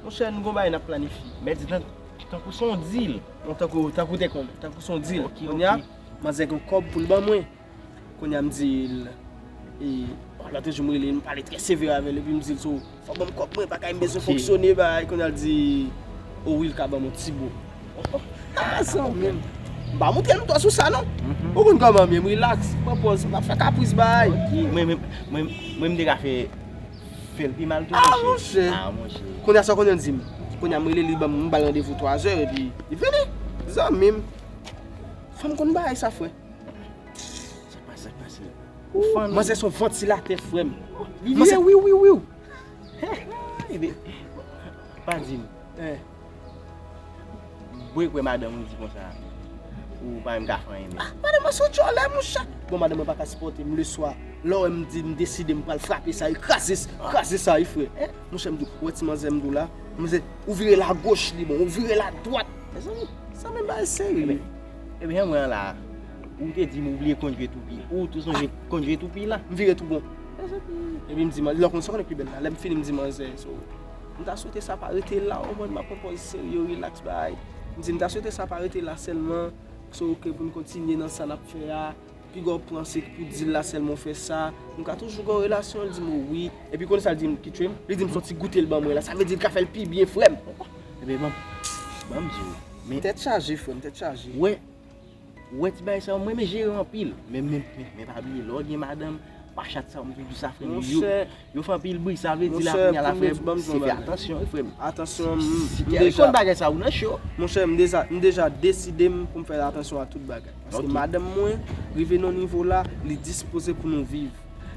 monchè, nou gon bagay n ap planifye. Mèt di tan, tankou se yon deal. Non, tankou, tankou te konn, tankou se yon deal. Ok, kounye a, ok, manzè gen kòb pou l ban mwen. Kounye a m di l, e, bon, lòt jou m rele l, m pale trè sevè avè l, epi m di l, so, fò ban m kòb mwen, bagay m bezwen fonksyone, bagay, kounye a l di, o wi, l ka ban m yon ti bo. Ah, zanmi m. M pa montre l m twò sou sa, non. Ou konn kòman m ye, m rilaks, m pran pòz, m ap fè kapris, bagay. Ok, mwen, mwen, mwen, mwen, m te ka fè, fè l pi mal tou, ah, monchè. Ah, monchè. Kounye a sa w konnen l di m. Kounye a m rele li, ban m, m ba l randevou twazè, epi li vini. Zanmi m. Fanm konn bagay sa, frè. Sa k pase, sa k pase? Ou fann. Manzè se yon vantilatè, frè m. Li vire wiw, wiw, wiw. Ebyen, pa di m. Bwè kwè madanm ou di konsa, ou pa menm ka fè anyen menm. Ah, madanm mwen se yon djòlè, monchè. Bon, madanm mwen pa ka sipòte m leswa. Lè w wè m di, m deside m pral frape sa, e kraze, kraze sa, wi, frè. Monchè, m di w, ou wè ti manzè m di w la, manzè, ou vire l agoch, li bon, ou vire l adwat. Mezanmi, sa menm bagay serye. Ebyen, ebyen, mwen la, ou te di m ou bliye kondwi toupi. Ou tou sonje kondwi toupi la? M vire tou bon. Epi m di, lè w konn sa konnen pi bèl la. Lè m fini, m di manzè, so, m ta swete sa pa rete la, ou konprann, m ap pran pòz serye, rilaks, bagay. M di, m ta swete sa pa rete la sèlman, so, ke pou n kontinye nan sa n ap fè a. Piga w pran se pou deal la sèlman w fè sa. Nou ka toujou gen yon relasyon, li di m wi. Epi konnen sa l di m ki tchwe m? Li di m se yon ti goute l ban mwen la. Sa vle di l ka fè l pi byen, frè m. Ebyen, ban m, ban m di w. Men tèt chaje, frè m, tèt chaje. Wè, wè ti bagay sa yo, mwen renmen jere anpil. Men, men, men, men pa bliye, lè w gen madanm, pa chat sa yo, m toujou di sa, frè m, yo, yo fè anpil bri, sa vle di la, kounye a la, frè m, se fè atansyon, wi, frè m. Atansyon, m, m deja konn bagay sa, ou nan cho. Monchè, m deja, m deja deside m pou m fè atansyon a tout bagay. Paske madanm mwen rive nan nivo la, li dispoze pou nou viv.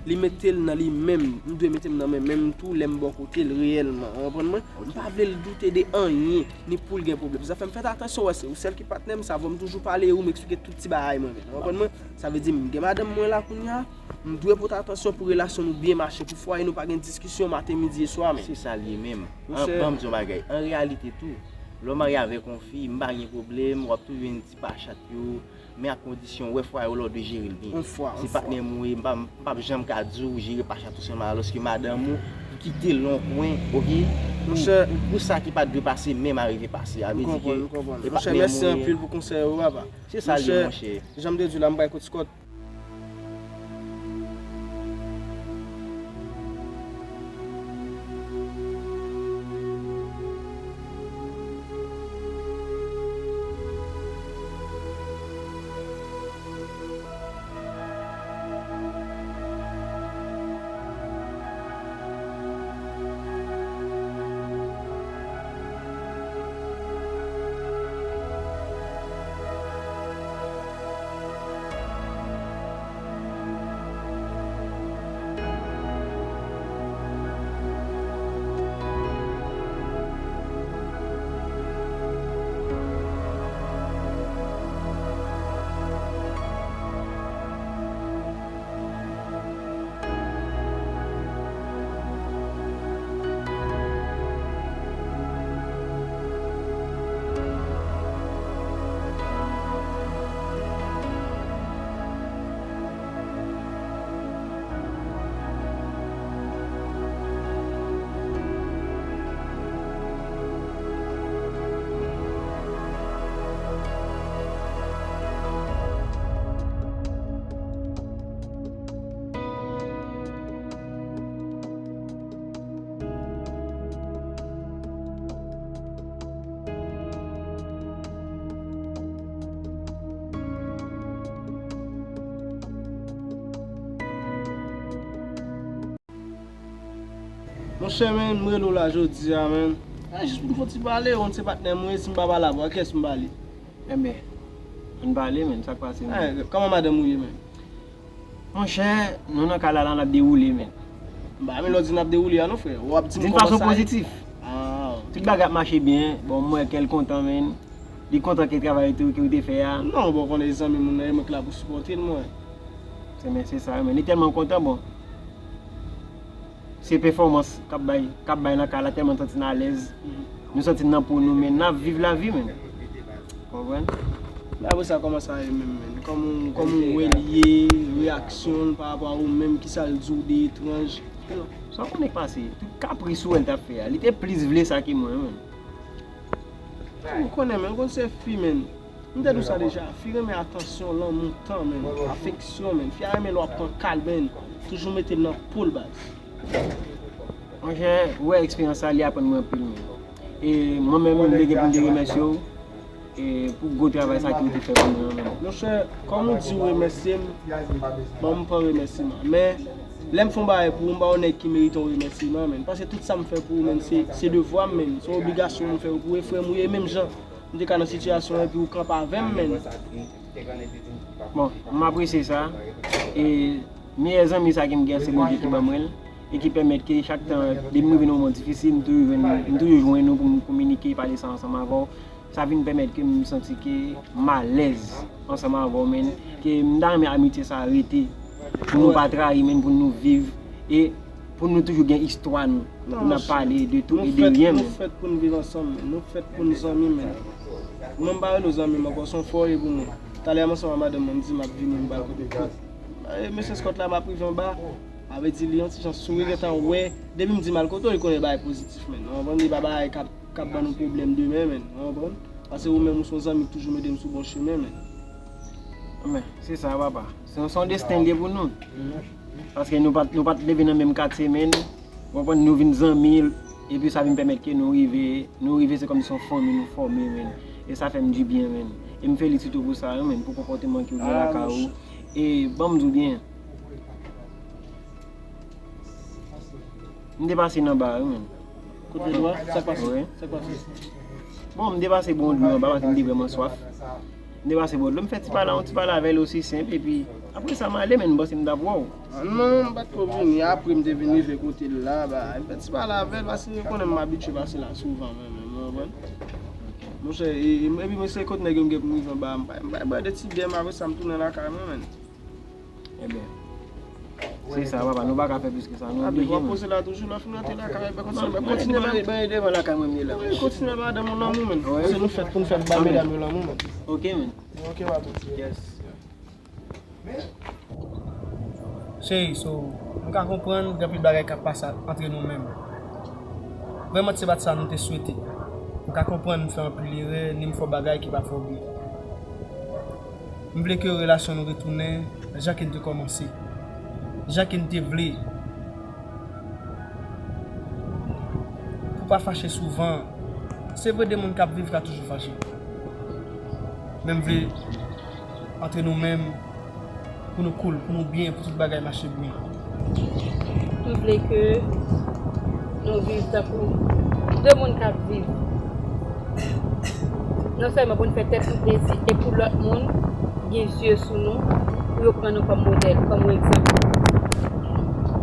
Li mete l nan li menm, m dwe mete m nan men menm tou lè m bò kote l reyèlman. Ou konprann mwen? M pa vle l doute de anyen, ni pou l gen pwoblèm. Zafè m fè atansyon, wè, se ou sèl ki patnè m, sa vò m toujou pale, ou m eksplike tout ti bagay mwen menm. Ou konprann mwen? Sa vle di m gen madanm mwen la kounye a, m dwe pote atansyon pou relasyon nou byen mache, pou fwaye nou pa gen diskisyon maten, midi e swa menm. Se sa l ye menm. Ban m di yon bagay. An reyalite tou, lè w marye avèk yon fi, m pa gen pwoblèm, w ap toujou jwenn ti pa chat yo, men ak kondisyon, wè fwaye w la w dwe jere l byen. Yon fwa, yon fwa. Se patnè m ou ye, m pa, m p ap janm ka di w jere pa chat ou sèlman, alòske madanm ou kite l nan yon kwen, oke? Pou, pou, pou sa ki pa t dwe pase menm arive pase. A vle di ke e patnè m ou ye. Monchè, mèsi anpil pou konsèy ou, papa. Se sa l ye, monchè. Jan m te di w la, m pral kot Scott. Monchè, men, m rele w la jodi a, men. E jis pou n fè yon ti pale, ou konn se patnè m ou ye, si m pa pale avè w, ak kiyès m pale? Enben, ann pale, men, sa k pase, men? E, kòman madanm ou ye, men? Monchè, nou nan kay la, la n ap dewoule, men. Ba, men lè w di n ap dewoule a non, frè. W ap di m kòman sa ye? D'une façon positive. Ah, ok. Tout bagay ap mache byen. Bon, m wè kè l kontan, men. Li kontan ke travay tou ke ou te fè a. Non, bon, konnen zanmi moun nan, e mwen ki la pou sipòte l, mwen. Se, men se sa, men li tèlman kontan, bon. Se pèfòmans k ap bay, k ap bay nan kay la, tèlman santi n alèz. Nou santi n nan po nou, men n ap viv lavi, men. Konprann? Men apre sa, kòman sa ye menm, men? Kòman, kòman w wè l ye, reyaksyon l pa rapò a ou menm, kisa l di w de etranj? Sa w konnen k pase, tout kapris ou wè l t ap fè a, li te plis vle sa ke mwen, men. Ou konnen, men, ou konn se fi, men. M te di w sa deja, fi renmen atansyon, lanmou, tan, men, afeksyon, men. Fi a renmen lè w ap pran kal, men, toujou mete l nan po l, baz. Monchè, ou wè eksperyans sa, li aprann mwen anpil, men. E mwen menm, m te gen pou m te remèsye w, e pou gwo travay sa ke w te fè pou mwen an, men. Monchè, kòm ou di w remèsye m, bon, m pran remèsiman. Men, lè m fè yon bagay pou ou, m pa yon nèg ki merite yon remèsiman, men. Paske tout sa m fè pou ou, men, se, se devwa m, men. Se yon obligasyon m fè pou ou, e frè m ou ye, menm jan m te ka nan sitiyasyon epi ou kanpe avè m, men. Bon, m apresye sa. E meyè zanmi sa ke m gen, se Bondye ki ban mwen l. E ki pèmèt ke chak tan, depi m rive nan moman difisil, m toujou jwenn, m toujou jwenn ou pou m kominike, pale sa ansanm avè w. Sa vin pèmèt ke m santi ke m alèz ansanm avè w, men. Ke m ta renmen amitye sa rete. Pou nou pa trayi, men, pou nou viv. E pou nou toujou gen istwa nou, pou n ap pale de tout e de ryen, men. Nou fèt pou n viv ansanm, men. Nou fèt pou n zanmi, men. Mwen, m pa rele w zanmi m ankò, se yon frè w ye pou mwen. Talè a, m ansanm ak madanm mwen, m di m ap vini, m ba l kote kot. E mesye Scott la, m ap rive anba. Sa vle di, li yon ti jan souri, gentan wè. Depi m di m al kote w, li konnen bagay pozitif, men. Ou konprann? Li pa bagay k ap, k ap ban nou pwoblèm demen, men. Ou konprann? Paske ou menm, ou se yon zanmi k toujou mete m sou bon chemen, men. Men, se sa, papa. Se yon, se yon desten l ye pou nou. Paske nou pa t, nou pa t leve nan menm katye, men, ou konprann, nou vin zanmi, epi sa vin pèmèt ke nou rive, nou rive, se kòmsi se yon fanmi nou fòme, men. E sa fè m dibyen, men. E m felisite w pou sa, men, pou konpòteman ke w gen lakay ou. E ban m di w byen, m te pase nan ba a wi, men. Kot Vedou a? Sa k pase? Wi. Sa k pase? Bon, m te pase bwè yon dlo anba paske m te vrèman swaf. M te pase bwè dlo, m fè ti pale, yon ti pale avè l osi senp, epi apre sa m ale, men m panse m t ap wè w. Ah, non, m pa t ko vini, apre m te vin rive kote l la, ba, m fè ti pale avè l, paske yo konnen m abitye pase la souvan, mwen menm, ou konprann? Monchè, e, e, epi mwen se kot nèg yo m gen pou m rive anba, m bay, m bay bwè de ti bè, m apre sa m tounen lakay mwen, men. Ebyen, se sa, papa, nou pa ka fè plis ke sa, nou oblije, men. Poze la toujou, lè w fin rantre lakay, ebyen, kontinye, kontinye bay, bay devan lakay mwen, m ye la. Wi, kontinye bay madanm ou lanmou, men. Wi. Paske nou fèt pou n fè bay medam yo lanmou, men. Ok, men. Ok, papa. Yes. Cheri, so, m ka konprann gen anpil bagay k ap pase antre nou menm. Vrèman, se pa t sa nou te swete. M ka konprann m fè anpil erè, ni m fè bagay ki pa fè w byen. M vle ke relasyon nou retounen jan ke n te kòmanse. Jan ke n te vle. Pou pa fache souvan. Se vre, de moun k ap viv ka toujou fache. Men m vle antre nou menm, pou nou cool, pou nou byen, pou tout bagay mache byen. M vle ke nou viv tankou de moun k ap viv. Non sèlman pou n fè tèt nou plezi, e pou lòt moun gen zye sou nou, pou yo pran nou kòm modèl, kòm yon egzanp.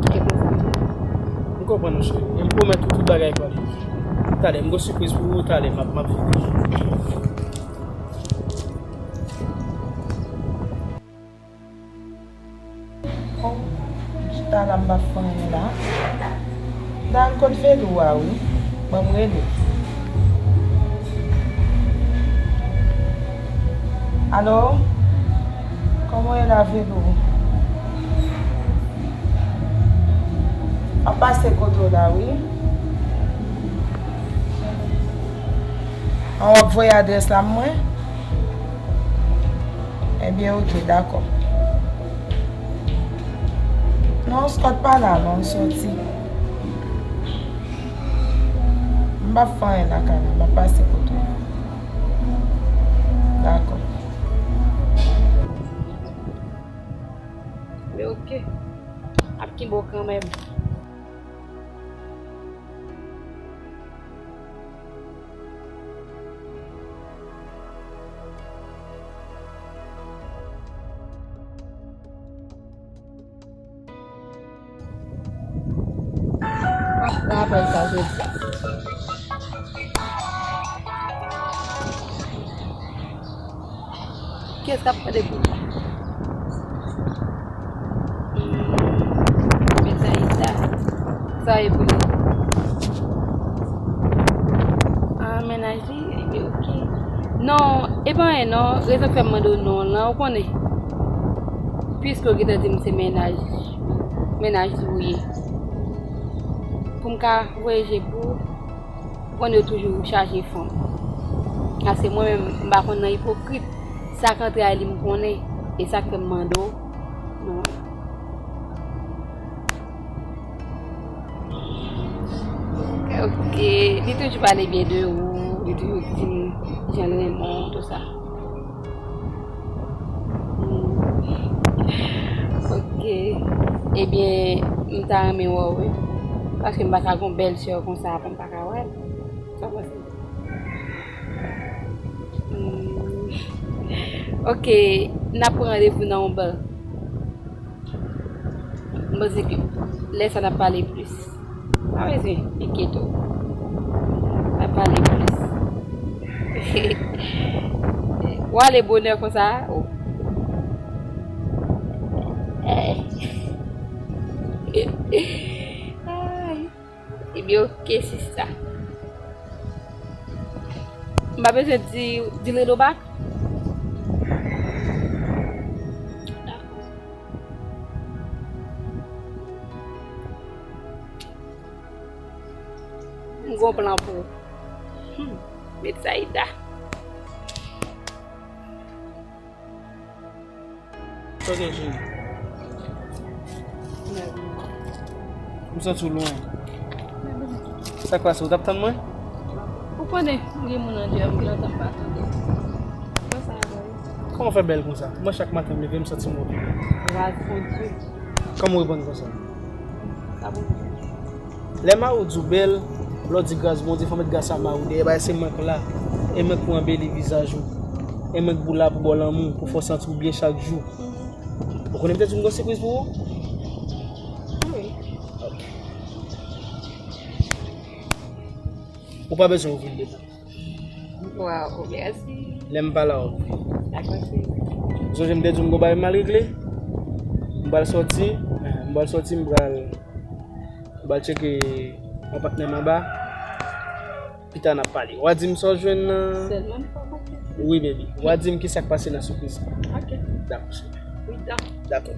Se konsa. M konprann ou, cheri. E m pwomèt ou tout bagay pral byen. Talè, m gen sipriz pou ou, talè, m ap, m ap vini. Oh, chita la, m pa fè anyen la. M ta al kot Vedou a wi. Ban m rele. Alo? Kòman w ye la, Vedou? M ap pase kote w la wi. An, w ap voye adrès la mwen? Ebyen, oke, dakò. Non, Scott pa la non, l soti. M p ap fè anyen lakay la, m ap pase kote w. Dakò. Men oke. Ap kenbe w kanmenm. Rapèl sa jodi a. Kiyès k ap mande pou li? Betayda. Sa e pou li. Ah, mennaj li? Ebyen, oke. Non, e pa anyen non. Rezon k fè m mande w non w lan, ou konnen. Piske w gentan di m se mennaj, mennaj li ou ye. Pou m ka voye je pou ou. Ou konnen yo toujou chaje fanm. Paske mwen menm, m pa konn nan ipokrit. Sa k antre a li m konnen. E sa k fè m mande w. Non. Ok. Li toujou pale byen de ou. Li toujou di m jan l renmen w, tou sa. Hmm. Ok. Ebyen, m ta renmen wè w, wi. Paske m pa ka gon bèl sè konsa, pou m pa ka wè l. Sa w panse? Hmm. Ok, n ap pran randevou nan yon ba. M panse ke lè sa n ap pale plis. Pa bezwen enkyete w. N ap pale plis. W ale bonè konsa? Oh. Eh. Ay. Ebyen, oke, sista. M pa bezwen di, di l rele w back? Dakò. M gon plan pou ou. Hmm, Betayda. Sa w gen, cheri? M santi w lwen. Sa k pase? Ou t ap tann mwen? Ou konnen, m gen moun andeyò, m genlè t ap pa tande. Kòman w fè bèl konsa? Mwen, chak maten m leve, m santi m oke. Gras Bondye. Kòman w reprann konsa? Sa bon. Lè mari w di w bèl, lè w di gras Bondye, fò w met gras a mari w dèyè, bagay se mwen k la. E mwen k pou anbeli vizaj ou. E mwen k pou la pou ba w lanmou, pou fè w santi w byen chak jou. Ou konnen m te di w m gen yon sipriz pou ou? Wi. Ok. Ou pa bezwen ouvri l devan. Waw, mèsi. Lè m pa la, w ap ouvri. Dakò, cheri. Ou sonje m te di w m gen yon bagay m al regle? M pral sòti, m pral sòti, m pral, m pral tcheke yon patnè m anba. Pita n ap pale. W a di m sa w jwenn nan... Sèlman m fè w konfyans. Wi, baby. W a di m ki sa k pase nan sipriz la. Ok. Dakò, cheri. Wi, dakò. Dakò.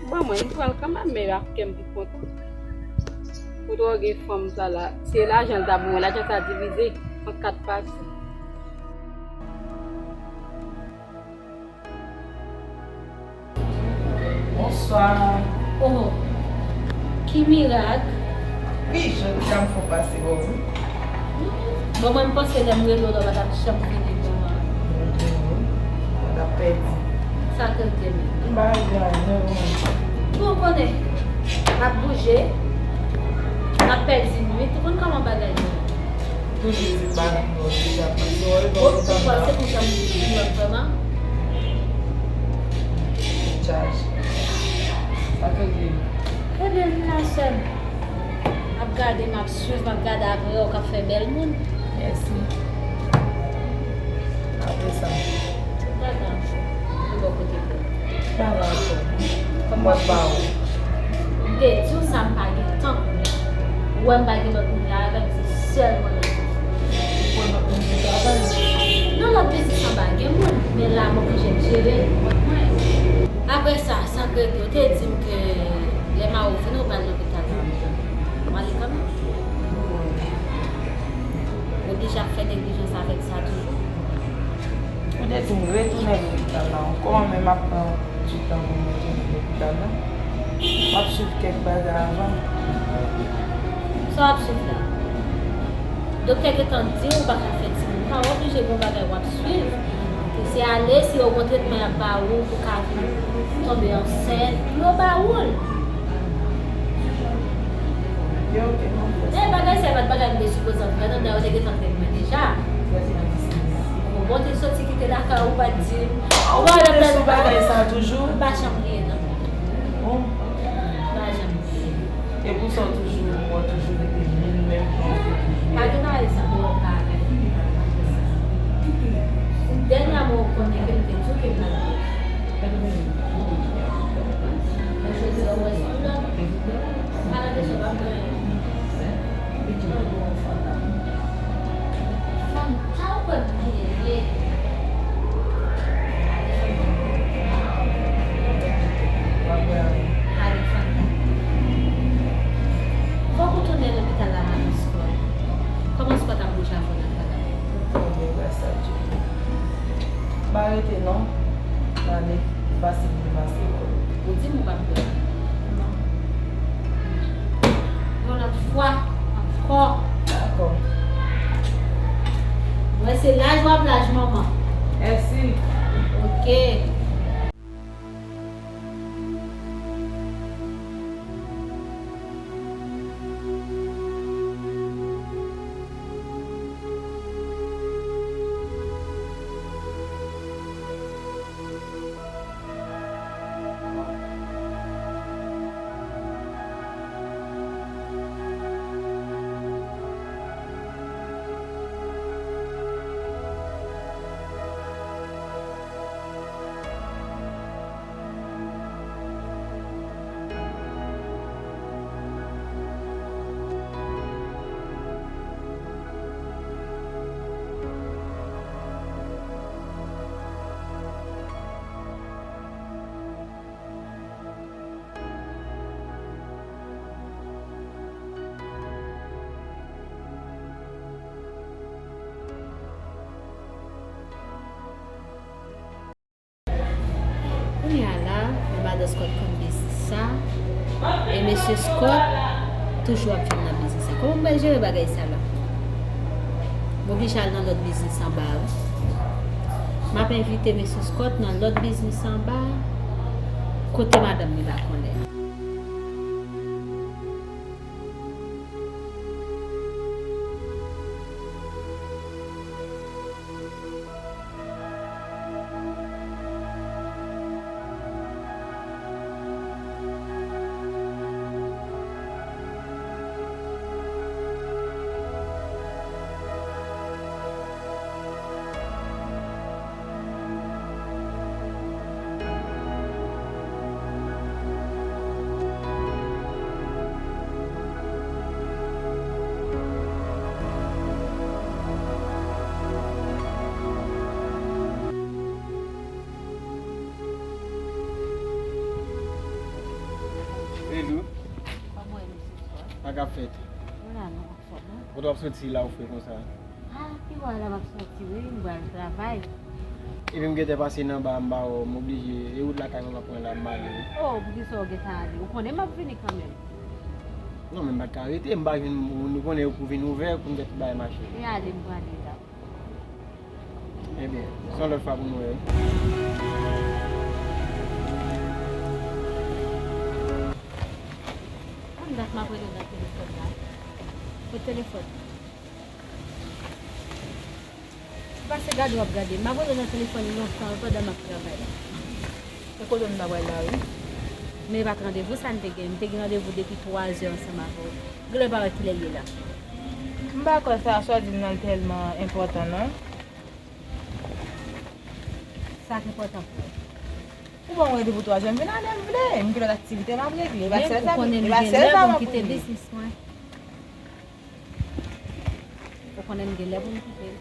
Bon, mwen, m pran l kanmenm, men ak kè m pi kontan. Pou twò gen fanm sa la, se lajan l ta pou mwen, lajan sa divize an kat pati. Bonswa. Oh, ki mirak! Wi, jodi a m fè w pase bò wi. Bon, mwen, m panse lè m rele w la, w pa t ap janm vini non. Mwen te wè w, mwen t ap pèdi. Sa k rete menm? M pa regle anyen non. Bon, ou konnen, m ap bouje, m ap pèdi nwit, ou konn kòman bagay yo ye. Toujou di m pa renmen w deja, paske w wè, bon, ou panse konsa m di w vrèman? Chaj. Sa k rete? Ebyen, m la sè m. M ap gade, m ap swiv, m ap gade apre w k ap fè bèl moun. Mèsi. Apre sa? Tout bagay ap fèt. Ou bò kote pou ou. Bagay ankò. Kòman w ap ba ou? M te di w sa, m pa gen tan kounye a. Ou wè m pa gen lòt moun la avè m, se sèlman nan biznis. Ou pran lòt moun pou travay? Nan lòt biznis anba gen moun, men la m oblije m jere kont mwen. Apre sa, sa k rete, ou te di m ke lè mari w vini, ou pral lopital la. W ale kanmenm? Ou oblije ap fè neglijans avèk sa toujou? Ou te di m retounen lopital la ankò, men m ap pran ti tan pou m retounen lopital la. M ap swiv kèk bagay avan. Sa w ap swiv la? Doktè gentan di w ou pa ka fè timoun. Pa oblije gen yon bagay w ap swiv. Se ale, si yo gon tretman y ap ba ou pou ka vin tonbe ansent, yo ba ou l. Ok, ok, m ap fè sa. Men bagay sa yo pa t bagay m te sipoze antre ladan l, dayè yo te gentan trete mwen deja. Trètman ki sa? Ou Bon, te soti kite lakay ou, ou pa t di m. Ah, ou te sou bagay sa toujou? M pa janm bliye, non. Bon. M pa janm bliye. E pou sa w toujou, w toujou rete menm, menm jan w te toujou ye? Pa gen bagay sa, bon, pa gen. Dènyèman, ou konnen ke m te di w ke m pa t bliye. Men jodi a, ou wè se yon lòt. Fanta, ou kwè m bliye ye? Fòk ou tounen lopital la, madan Scott. Kòman Scott ap bouje avè w nan travay? Trè byen, gras a Dye. M pa rete non. M ale, m pase pou m pase. Ou di m ou p ap vle. Non. Yon lòt fwa ankò. Dakò. Mwen se laj w ap laj manman. Mèsi. Ok. Kounye a la, madan Scott konn biznis sa, e mesye Scott toujou ap vin nan biznis sa. Kòman m pral jere bagay sa la? M oblije al nan lòt biznis anba a wi. M ap envite mesye Scott nan lòt biznis anba a, kote madanm li pa konnen. Elou. Kòman w ye, mesye Scott? Sa k ap fèt? Mwen la, non, anfòm, wi. Kote w ap soti la ou fre konsa? Ah, pi wè la m ap soti, wi, m pral travay. Epi m gentan pase nan ba, m pa wè w, m oblije, e wout lakay mwen m ap pran la, m ale, wi. Oh, poukisa w gentan ale? Ou konnen m ap vini kanmenm. Non, men m pa t ka rete, m pa jwenn moun, ou konnen yo pou vin ouvè, pou m fè tout bagay mache. E ale, m prale la. Ebyen, se yon lòt fwa pou nou wè. Konn dat m ap rele w nan telefòn la. Kot telefòn? Ou pase gade w ap gade. M ap rele w nan telefòn lontan wi pandan m ap travay la. E kote w m ta pral la wi. Men e pa t randevou sa n te gen. M te gen randevou depi twa zè ansanm avè w. Genlè w pa wè kilè l ye la. M pa kwè sa, sa w di m nan tèlman enpòtan non. Sa k enpòtan pou ou? Ou ban mwen randevou twa zè, m vin a lè m vle. M gen lòt aktivite m ap regle. E pa sèl sa pou m kite biznis mwen. Ou konnen m gen lè pou m kite l.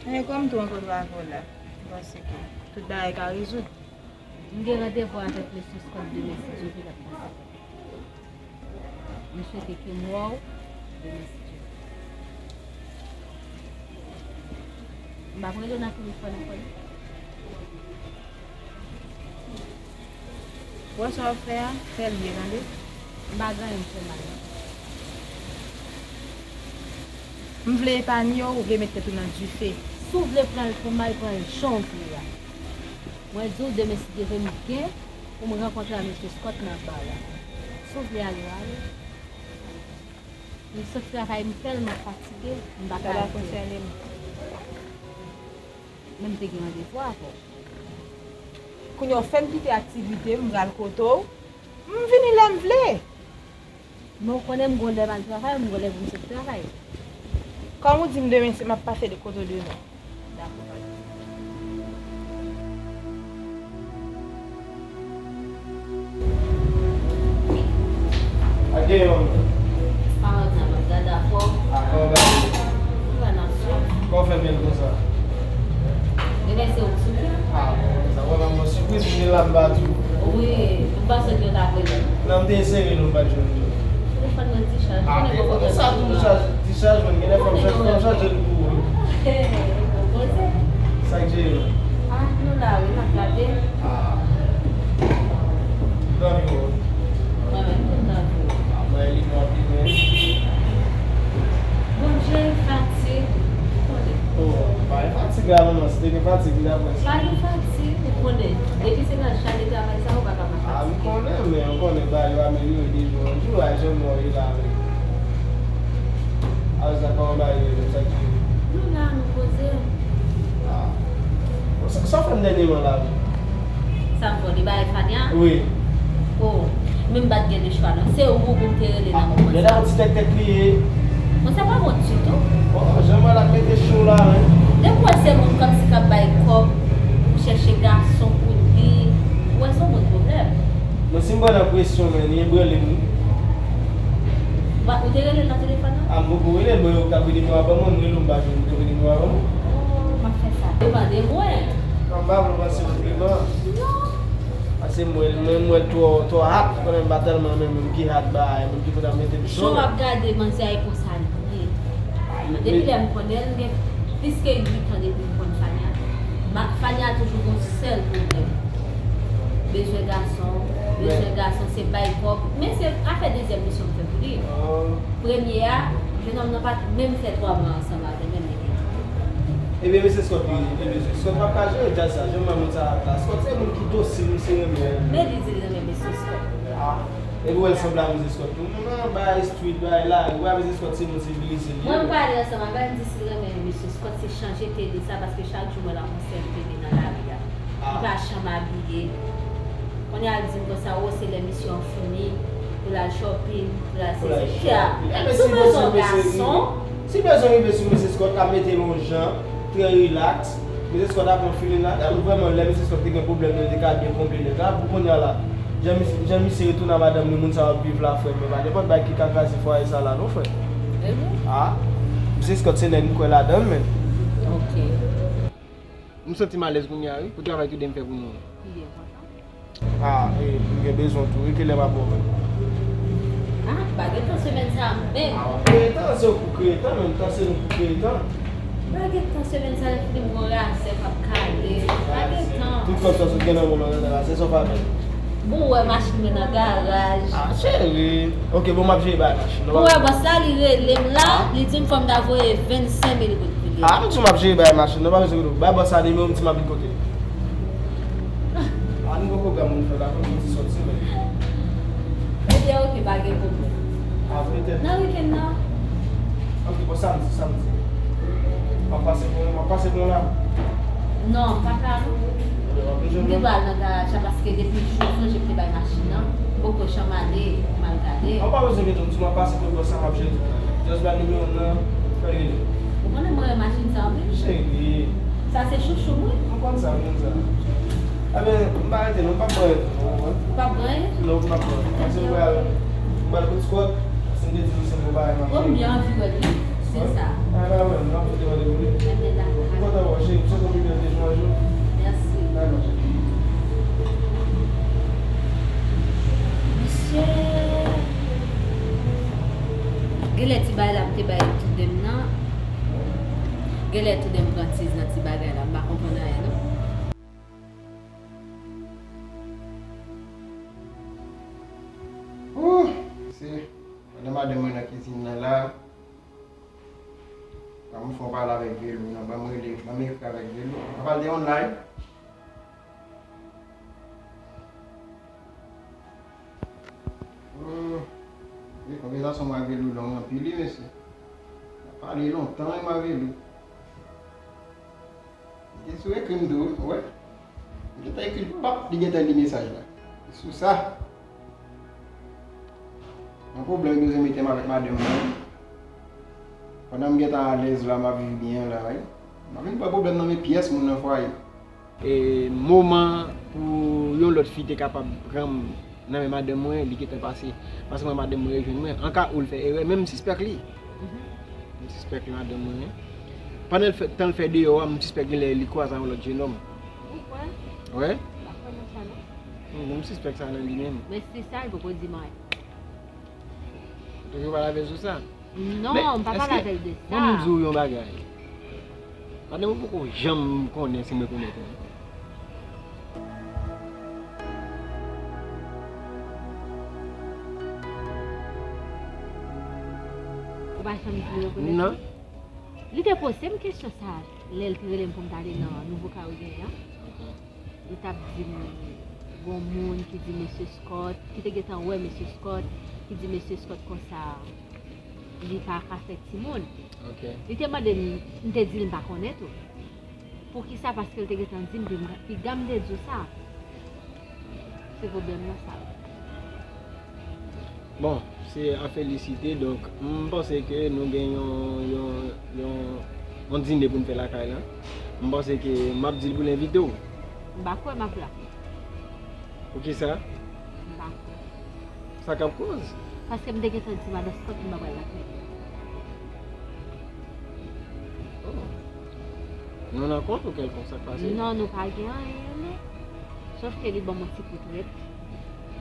Men kòm tou antre travay la, m panse ke tout bagay ka rezoud. M gen randevou avèk mesye Scott demen si Dye vle l ap pase. M swete ke m wè w demen si Dye vle. M p ap rele w nan telefòn ankò non. Wè sa w ap fè a, fè l byen, tande. M pa gen anyen m fè mal non. M vle epanye w, ou vle met tèt ou nan dife. Si w vle pran l pou mal, pran l jan w vle a. Mwen di w, demen si Dye vle, m gen pou m rankontre ak mesye Scott nan ba la. Si w vle ale, w ale. M sot travay, m tèlman fatige, m pa ka rete. Sa pa konsène m. Mwen m te gen randevou avè w. Kounye a w fè m kite aktivite m, m pral kote w. M vini lè m vle. Men w konnen m gon lè m al travay, m gon lè pou m sot travay. Kòm ou di m demen, se m ap pase de kote w demen. Dakò, pa gen pwoblèm. Ak gen yon. Paran sa m ap gade afè w. Ah, kòman w gade? Ou pa nan sou. Kòman w fè bèl konsa? Genlè se ou ki sou kè. Ah, bon, sa vrèman bon sipriz, m gen la m pa di w. Wi, m panse ke w ta rele m. Non, m te eseye rele w, m pa t jwenn ou. Telefòn mwen dichaj. Ah, e konsa tou dichaj, dichaj, mwen, genlè fò m chaje, fò m chaje l pou ou. Ou poze. Sa k jere? Ah, nou la wi, n ap gade. Ah. Dòmi w. Mwen menm tou m dòmi. Ah, mwen li nou ap li men. Bondye, fatig, ou konnen. Oh, pa gen fatig la, manman, si te gen fatig, m t ap wè sa. Pa gen fatig, ou konnen. Depi se nan jan de travay sa, ou pa ka pa fatige. Ah, m konnen, men ou konnen bagay yo amelyore de jou an jou, a janm wè w la, men. Alò sa, kòman bagay yo ye menm, sa k jere? Nou la, nou poze. Ah. Sa, sa w fè m dènyèman la, wi? Sa m fè w, li bay Fania? Wi. Oh, men m pa t gen lechwa non. Se ou pou m te rele nan moman sa. Lè la yon ti tèt tèt li ye. Bon, sa pa bon ditou. Bon, jan m wè l ap mete cho la, wi. Depi w wè se moun kòmsi k ap bay kòb pou chèche gason pou li, ou wè se yon moun pwoblèm. Bon, si m pran nan presyon, men, li ebranle m, wi. Ou pa, ou te rele l nan telefòn nan? A, m poko rele l, bon, yo t ap rele nimewo a ban mwen, m rele w, m pa jwenn, m te rele nimewo a ban mwen. Oh, m ap fè sa. Depann de mwen. Non, m pa vle pase konpliman. Non. Pase m wè l, men m wè l twò, twò hot, konnen m pa tèlman renmen moun ki hot, ba, moun ki konn ap mete m sou. Jan w ap gade manzè a, e konsa li ye. Depi lè m konnen l, m gen plis ke uit an depi m konn Fania. Ma-, Fania toujou gon sèl pwoblèm. Bezwen gason, bezwen gason, se bay kòb. Men se afè dezyèm misyon m fè pou li. Premye a, jenòm nan pa t menm fè twa mwa ansanm avè m, men li te kite m. Ebyen, mesye Scott, li, li bezwen. Scott p ap ka jere djaz sa, jan m wè moun sa a la. Scott se moun ki dosil, misye renmen. Men li di l renmen mesye Scott. Ah. Epi w wè l sanble ak mesye Scott tou. Moun nan bay street, bay lari, w wè mesye Scott se moun sivilize li ye. Mwen m pale ansanm avè l, m di si l renmen mesye Scott, se chanje tele sa, paske chak jou m wè l ap yon sèl tele nan lari a. Li pa janm abiye. Kounye a l di m konsa, o, se lè misye an fini, pou l al shopping, pou l al sezi. Kè a, si w bezwen yon gason. Si l bezwen rive sou mesye Scott, l ap mete l yon jan, trè rilaks. Mesye Scott ap pran feeling ladan l. Vrèman, lè mesye Scott te gen pwoblèm nan, li te ka byen konble nèg la. Pou kounye a la, jan misye, jan misye retounen a madanm li, moun sa yo ap viv la, frè m, men pa nenpòt bagay ki ka kraze fwaye sa la, non, frè. Ah, mesye Scott se nèg m kwè ladan l, men. Ok. M santi m alèz kounye a, wi, pou travay ke Dave fè pou nou an. Li enpòtan. Ah, e, m gen bezwen w tou, wi, kilè m ap wè w menm? Ah, pa gen tan semèn sa a menm. Ah, w ap kreye tan, se w pou kreye tan, menm tan se nou pou kreye tan. Pa gen tan semèn sa a, fini m gon razè k ap kale. Pa gen tan. Tout kòb sa w sot gen nan men w nan razè, sa w pa fè. Bon, ou wè machin mwen nan garaj. Ah, cheri. Ok, bon, m ap jere bagay machin nan. Ou wè bòs la, li rele m la, li di m fò m ta voye vennsenk mil goud pou li. Ah, m di w m ap jere bagay machin nan, pa bezwen rele w. Bay bòs la nimewo m, di m ap vin kote l. Ah, nou gon pwogram nou fè la, fò nou ti sòti, men. Ebyen, ok, pa gen pwoblèm. Ah, petèt. Nan wikenn nan? Ok, bon, samdi, samdi. M ap pase pran, m ap pase pran la. Non, m pa ka, non. M te pral nan garaj la, paske depi jou, sonje m te bay machin nan. M poko janm ale, m al gade. Ou pa bezwen gen tan, m di w m ap pase kote bòs la, m ap jere tout bagay. Just bay nimewo m nan, fè l rele. Ou konnen mwen renmen machin sa anpil. Cheri. Sa se chouchou m, wi. M konn sa, m konn sa. Enben, m pa rete non, m p ap pran anyen tou, w konprann? Ou p ap pran anyen? Non, m p ap pran anyen. Paske m pral, m pral kout Scott, paske m te di misye m gon bagay m ap jere. Bon, m byen anvi wè l, wi. Se sa. Ah, pa wè, m ap pote randevou li. Enben, dakò. M kontan wè w, cheri. M swete w pi bèl de jou an jou. Mèsi. Dakò, cheri. Mesye! Genlè ti bagay la m te bay Toudem nan. Genlè Toudem pran tiz nan ti bagay la, m pa konprann anyen non. Ooh, se pandan madanm mwen nan kizin nan la, ban m fè yon pale avèk Velo nan, ban m rele, ban m ekri avèk Velo. Papa l te online. Ooh, wi, konvèsasyon mwen avè Velo long anpil wi mesye. N ap pale lontan wi mwen avè Velo. Li te Si w ekri m tou, ou wè. M gentan ekri l, pap, li gentan li mesaj la. Sou sa. Yon pwoblèm bezwen mete m avèk madanm mwen. Pandan m gentan alèz la, m ap viv byen la, wi. M ap vin pran pwoblèm nan men pyès moun nan fwaye. E moman pou yon lòt fi te kapab pran m nan men madanm mwen, li gentan pase. Paske mwen, madanm mwen rejwenn mwen. An ka ou l fè erè, men m sispèk li. M sispèk li, madanm mwen. Pandan l fè, tan l fè deyò a, m sispèk genlè li kwaze ak yon lòt jenòm. Ou kwè? Wè? M pa kwè nan sa, non. M, m sispèk sa nan li menm. Men si sa, li poko di m anyen. Ou toujou pale avè l sou sa? Non, m pa pale avè l de sa. Ban m di w yon bagay. Madanm ou poko janm konnen si mwen konnen konnen. Ou pa janm di mwen konnen? Non. Li te poze m kesyon sa lè l te rele m pou m t ale nan nouvo kay ou genyen an. Li t ap di m, gon moun ki di mesye Scott, ki te gentan wè mesye Scott, ki di mesye Scott konsa li pa ka fè timoun. Li te mande m, m te di l m pa konnen tou. Poukisa? Paske l te gentan di m, pi m, piga m te di w sa. Se pwoblèm nan sa. Bon, se a felisite. Donk, m panse ke nou gen yon, yon, yon, yon dine pou n fè lakay la. M panse ke m ap di l pou l envite w. M pa kwè m ap la. Poukisa? M pa kwè. Sa k ap koz? Paske m te gentan di madan Scott m pa pral lakay li. Oh. Nou nan kont ou kèlkonk, sa k pase? Non, nou pa gen anyen, men. Sòf ke li ban m yon ti kou trèt.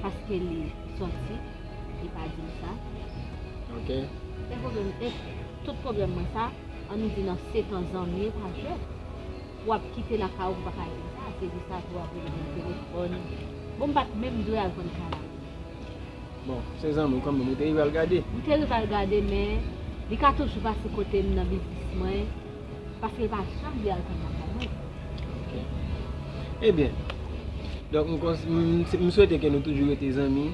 Paske li sòti, li pa di m sa. Ok. E pwoblèm, e tout pwoblèm mwen sa, ann nou di nan sèt an zanmi, e pa jwèt. W ap kite lakay ou pou w pa ka rele m sa, se di sa tou w ap rele m nan telefòn. Bon, m pa t menm dwe al pran kay la. Bon, se zanmi w kanmenm, ou te rive al gade? M te rive al gade, men li ka toujou pase kote m nan biznis mwen, paske l pa janm vle al pran lakay mwen. Ok. Ebyen, donk, m kons-, m, m swete ke nou toujou rete zanmi.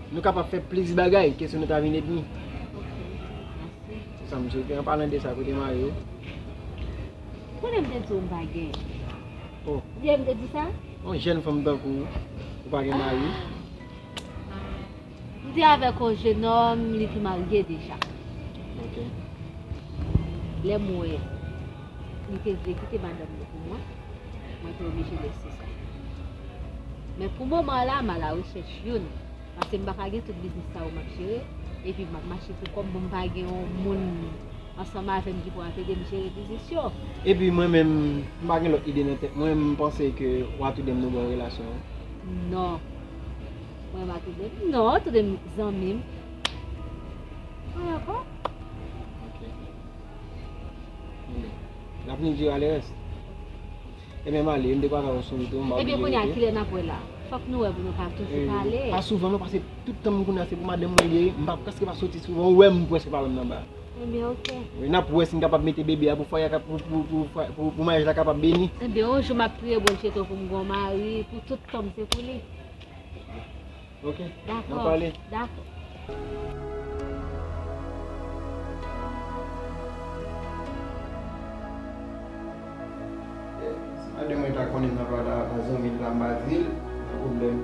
Nou kapab fè plis bagay ke si nou ta vin ènmi. Ok, mèsi. Se sa m swete. An palan de sa, kote mari w? Konnen m te di w m pa gen. Oh. Ou byen m te di sa? Yon jèn fanm tankou w, ou pa gen mari? M te avèk yon jenòm, li te marye deja. Ok. Lè m wè li te vle kite madanm li pou mwen, mwen te oblije lese sa. Men pou moman la, m alarechèch youn. Paske m pa ka gen tout biznis sa yo m ap jere, epi m ap mache pou kò m, bon, m pa gen yon moun ansanm avè m ki pou ap ede m jere biznis yo. Epi mwen menm, m pa gen lòt ide nan tèt mwen, m panse ke w a toude m nou gen yon relasyon. Non. Mwen m a toude m, non, toude m zanmi m. Mwen ankò. Ok. N ap vin jere alèrès. Ebyen, m ale, m te kwè avè w sou wout ou, m pa oblije rete. Ebyen, kounye a, kilè n ap wè la? Fòk nou wè pou nou ka toujou pale. Pa souvan non, paske tout tan m kounye a se pou madanm mwen li ye, m pa, prèske pa soti souvan, ou wè m prèske pa wè m nan ba. Ebyen, ok. Wi, n ap wè si n kapab mete bebe a pou fwaye a kap-, pou, pou, pou, pou, pou maryaj la kapab beni. Ebyen, yon jou m ap priye Bondye tou pou m gon mari, pou tout tan m se pou li. Ok, n ap pale. Dakò. Si madanm mwen ta konnen m ap pale ak yon zanmi l la, m pa di l, pa pwoblèm.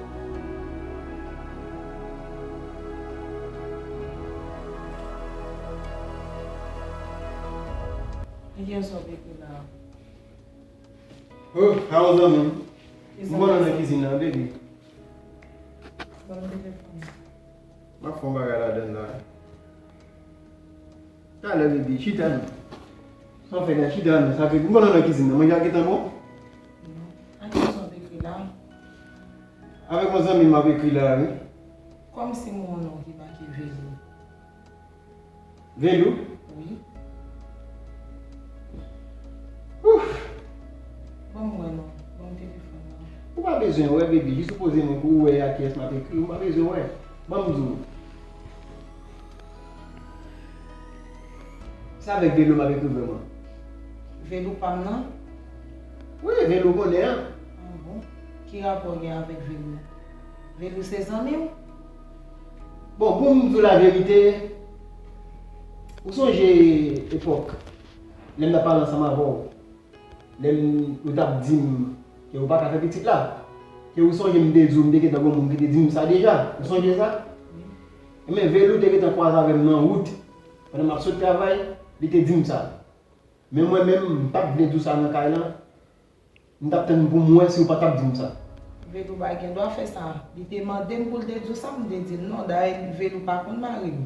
Ebyen, sa w te fè la. Oh, a yon zanmi m. M konnen nan kizin nan, baby. Ban m telefòn nan. M ap fè yon bagay ladann la. Talè, baby, chita non. Sa w fè la, chita non. Sa fè, m konnen nan kizin nan. Manje a gentan bon? Non. A ki sa w ekri la? Avèk yon zanmi m ap ekri la, wi. Kòmsi m wè yon nonm ki make Velo. Velo? Wi. Ouf! Ban m wè non. Ban m telefòn nan. Ou pa bezwen wè, baby. Jis ou poze men pou ou wè a kiyès m ap ekri. Ou pa bezwen wè. Ban m di w. Se avèk Velo m ap ekri vrèman. Velo pa m nan? Wi, Velo konnen an. Ah bon? Ki rapò w gen avèk Velo? Velo se zanmi w? Bon, pou m di w laverite, ou sonje epòk lè m t ap pale ansanm avè w? Lè m, ou t ap di m ke ou pa ka fè pitit la. Ke ou sonje m te di w, m te gentan gen moun ki te di m sa deja. Ou sonje sa? Ebyen, Velou te gentan kwaze avè m nan wout. Pandan m ap sot travay, li te di m sa. Men mwen menm, m pa t vle di w sa nan kay lan. M t ap tann pou m wè si w pa t ap di m sa. Velou pa gen dwa fè sa. Li te mande m pou l te di w sa, m te di l non. Dayè, Velou pa konn mari m.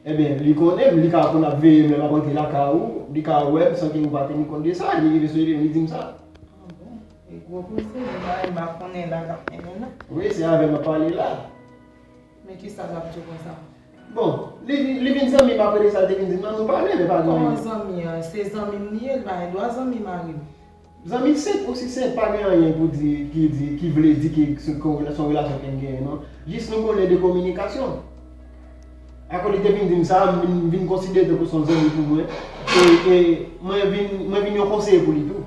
Ebyen, li konnen m, li ka konn ap veye m lè m ap rantre lakay ou, li ka wè m san ke ou pa te gen kont de sa, li rive sou li, li di m sa. Ah bon? E gwo koze, li pa, li pa konnen la k ap mennen la. Wi, se avè m ap pale la. Men kisa l ap di w konsa? Bon, li, li vin zanmi m apre de sa, li te vin di m, "Non, nou pale, men pa gen anyen." Kòman zanmi an? Se zanmi m li ye, li pa gen dwa zanmi mari m. Zanmi senp, osi senp, pa gen anyen pou di, ki di, ki vle di ke se, ke se yon relasyon ke n genyen, non. Jis nou konnen de kominikasyon. Akoz li te vin di m sa, m vin, m vin konsidere tankou se yon zanmi pou mwen. E, e mwen vin, mwen vin yon konseye pou li tou.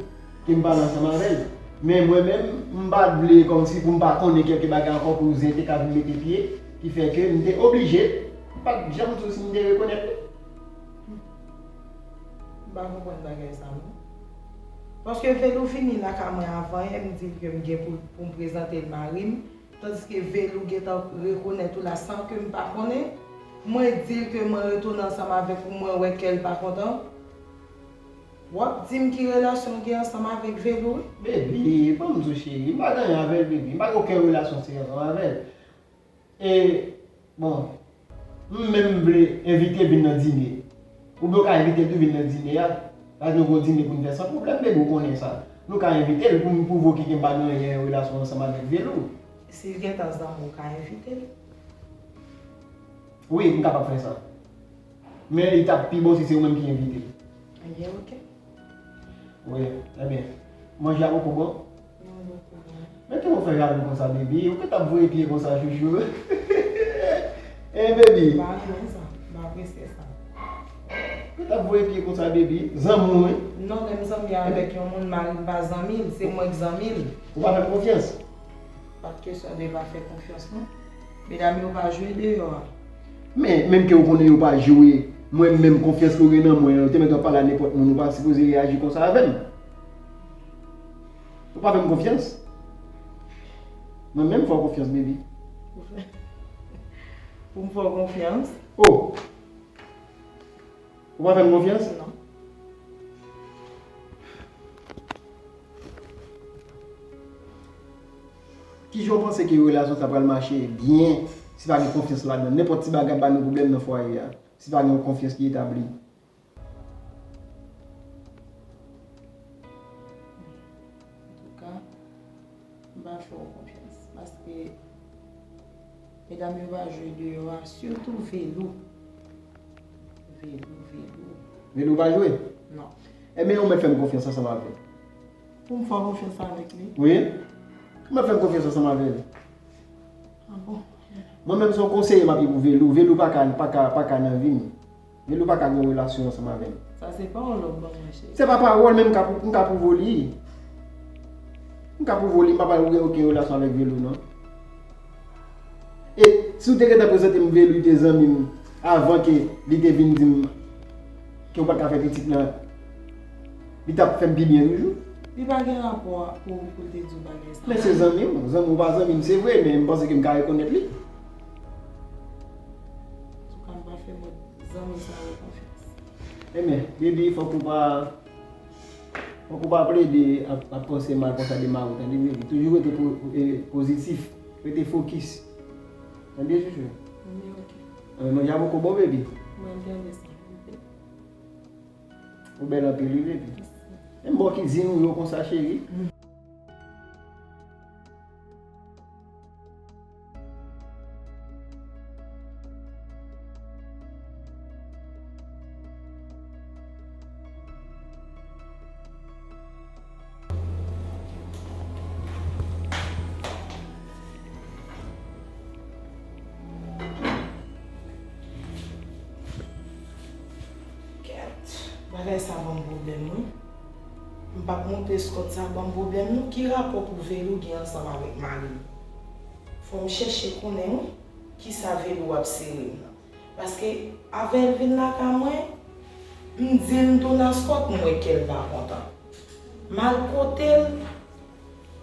Ke m pale ansanm avè l. Men mwen menm, m pa t vle kòmsi pou m pa konnen kèlke bagay ankò pou zen te ka vin mete pye, ki fè ke m te oblije, m pa t janm di w si m te rekonèt li. M pa konprann bagay sa non. Paske Velou vini lakay mwen avan yè, m di l ke m gen pou, pou m prezante l mari m. Tandiske Velou gentan rekonèt ou la san ke m pa konnen. Mwen di l ke mwen retounen ansanm avèk ou, mwen wè kè l pa kontan. W ap di m ki relasyon w gen ansanm avèk Velou wi. Baby, ban m di w cheri, m pa gen anyen avè l, baby. M pa gen okenn relasyon serye ansanm avè l. E, bon, m menm m vle envite l vin nan dine. Oubyen w ka envite l tou vin nan dine a. Paske nou gen yon dine pou n fè san pwoblèm, baby, ou konnen sa. Nou ka envite l pou m pwouve w ke m pa gen anyen relasyon ansanm avèk Velou. Si l gentan zanmi w, ou ka envite l. Wi, m kapab fè sa. Men li t ap pi bon si se ou menm ki envite l. Ebyen, oke. Wi, ebyen, manje a poko bon? Non, poko bon. Men kòman w fè jalou konsa, baby? Ou kit ap voye pye konsa, chouchou? Hein, baby? M pa renmen sa. M pa apresye sa. Ou kit ap voye pye konsa, baby? Zanmi w, wi. Non, lè m zanmi avèk yon moun, mari m pa zanmi l, se mwen k zanmi l. Ou pa fè m konfyans? Pa t kesyon de pa fè konfyans non. Medam yo pa jwe deyò a. Men, menm ke ou konnen yo pa jwe, mwen menm konfyans ke w gen nan mwen an, ou te mèt ap pale a nenpòt moun, ou pa sipoze reyaji konsa avè m. Ou pa fè m konfyans. Mwen menm fè w konfyans, baby. Pou fè, pou m fè w konfyans? Oh! Ou pa fè m konfyans? Non. Kijan w panse ke relasyon sa pral mache byen si pa gen konfyans ladan? Nenpòt ti bagay ap ba nou pwoblèm nan fwaye a, si pa gen yon konfyans ki etabli. Antouka, m pa fè w konfyans. Paske medam yo pa jwe deyò a, sitou Velou. Velou, Velou. Velou pa jwe? Non. Ebyen, ou mèt fè m konfyans ansanm avè l. Pou m fè w konfyans avèk li? Wi. Ou mèt fè m konfyans ansanm avè l. Ah bon? Mwen menm se yon konseye m ap ye pou Velou. Velou pa ka, pa ka, pa ka nan vi m. Velou pa ka gen yon relasyon ansanm avè m. Sa se pawòl w ap ban mwen, cheri. Se pa pawòl, men m ka, m ka pwouve w li. M ka pwouve w li, m pa pral gen okenn relasyon avèk Velou, non. E si w te gentan prezante m Velou, li te zanmi m, avan ke li te vin di m ke w pa t ka fè pitit lan, li t ap fè m pi byen toujou. Li pa gen rapò pou, pou l te di w bagay sa. Men se zanmi w, zanmi w pa zanmi m, se vre, men m panse ke m ka rekonèt li. Antouka, m pa fè mòd zanmi sa yo konfyans. Ebyen, baby, fòk ou pa, fòk ou pa plede ap, ap panse mal konsa de mari w, tande, baby. Toujou rete po-, e, pozitif, rete fokis. Tande, chouchou? Ebyen, oke. Ebyen, manje a poko bon, baby? Mwen tande sa. Ou bèl anpil, wi, baby. Mèsi. Menm bò kizin ou yo konsa, cheri. Kèt, bagay sa ban m pwoblèm, wi. M p ap monte Scott sa ban m pwoblèm, non. Ki rapò pou Velou gen ansanm avèk mari m? Fò m chèche konnen, wi, kisa Velou ap sere m nan. Paske, avè l vin lakay mwen, m di l m tounen Scott, m wè kè l pa kontan. M al kote l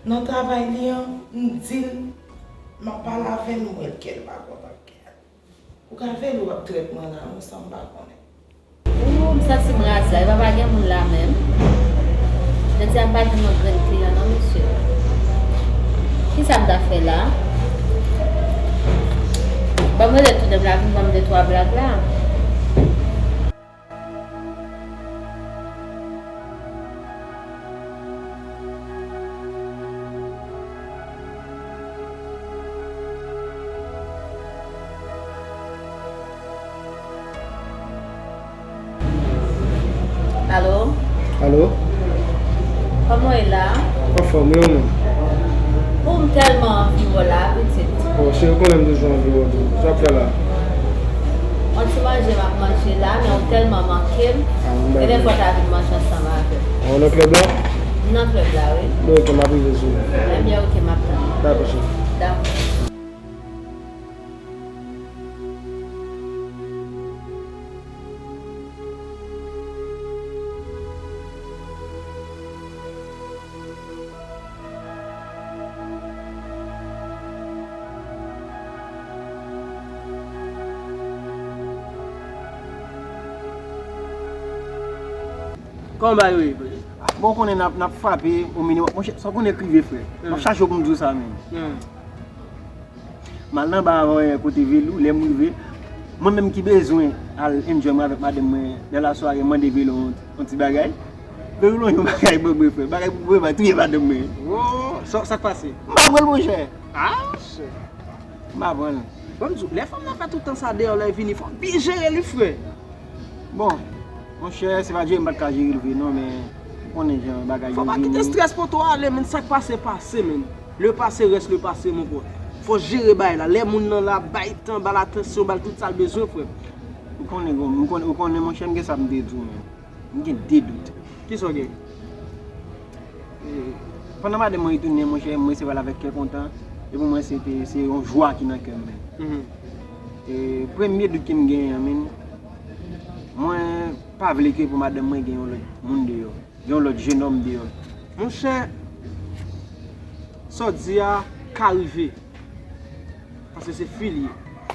nan travay li an, m di l, m ap pale avè l, m wè l kè l pa kontan, kè l. Ou ka vin ou ap trèt mwen la, non, san m pa konnen. Ooh, m santi m raza, epa pa gen moun la menm. Jodi a m pa jwenn yon grenn kliyan non, mesye. Kisa m ta fè la? Ban m rele tounen m la, vin ban m de twa blag la. Alo? Alo? Kòman w ye la? Anfòm, wi, ou menm? Ou m tèlman anvi wè w la, pitit. Oh, cheri, ou konnen m toujou anvi wè w tou. Sa w ap fè la? On ti manje m ap manje la, men ou tèlman manke m. Ah, m bay. Genlè fò w ta vin manje ansanm avè m. Ou nan klèb la? M nan klèb la, wi. Bon, ok, m ap rive sou ou. Ebyen, ok, m ap tann ou. Dakò, cheri. Dakò. Kòman bagay yo ye? Bon, ou konnen n ap, n ap frape o minimòm. Monchè, sa w konnen k rive, frè. M ap chache w pou m di w sa menm. M al nan ba avan yè kote Velou, lè m rive, mwen menm ki bezwen al enjoy mwen avèk madanm mwen nan lasware, m mande Velou yon, yon ti bagay. Velou lonje yon bagay ban mwen, frè. Bagay pou mwen, ba touye madanm mwen. Wo, sa, sa k pase? M pa pran l, monchè. Ah, monchè. M pa pran l. Ban m di w, lè fanm nan fè tout tan sa deyò, lè l vini, fò w byen jere li, frè. Bon, monchè, se pa jere m pa t ka jere l vre non, men ou konnen jan bagay yo vini. Fò pa kite strès pote w ale, menn, sa k pase, pase, menn. Le passé reste le passé, mon pote. Fò jere bagay la. Lè moun nan la, bay tan, ba l atansyon, ba l tout sa l bezwen, frè m. Ou konnen, ou konnen, ou konnen, monchè, m gen sa m te di w, menn. M gen de dout. Kisa w gen? E, pandan madanm mwen retounen, monchè, m resevwa l avèk kè kontan. E pou mwen, se te, se yon jwa ki nan kè m, menn. Mhm. E, premye dout ke m genyen an, menn, mwen pa vle ke pou madanm mwen gen yon lòt moun deyò. Gen yon lòt jenòm deyò. Monchè, sa w di a ka rive. Paske se fi l ye.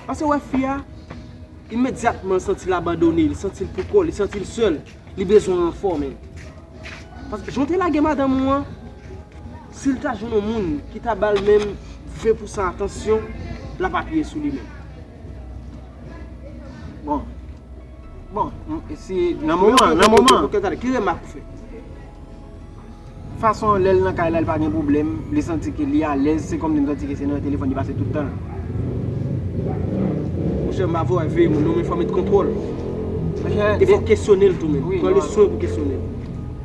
Paske w wè fi a, imedyatman l santi l abandone, li santi l poukò, li santi l sèl, li bezwen ranfò, menn. Paske jan w te lage madanm ou an, si l ta jwenn yon moun ki ta ba l menm ven pou san atansyon, l ap apiye sou li menm. Bon. Bon, m, si, nan moman, nan moman. Ok, ok, ok, tande, ki remak ou fè? Fason lè l nan kay la, li pa gen pwoblèm, li santi ke li alèz, se kòmsi m santi ke se nan telefòn li pase tout tan l. Monchè, m pa vle wè veye moun non, men fò w met kontwòl. Monchè, e fò w kesyone l tou menm. Wi, pran le swen pou kesyone l.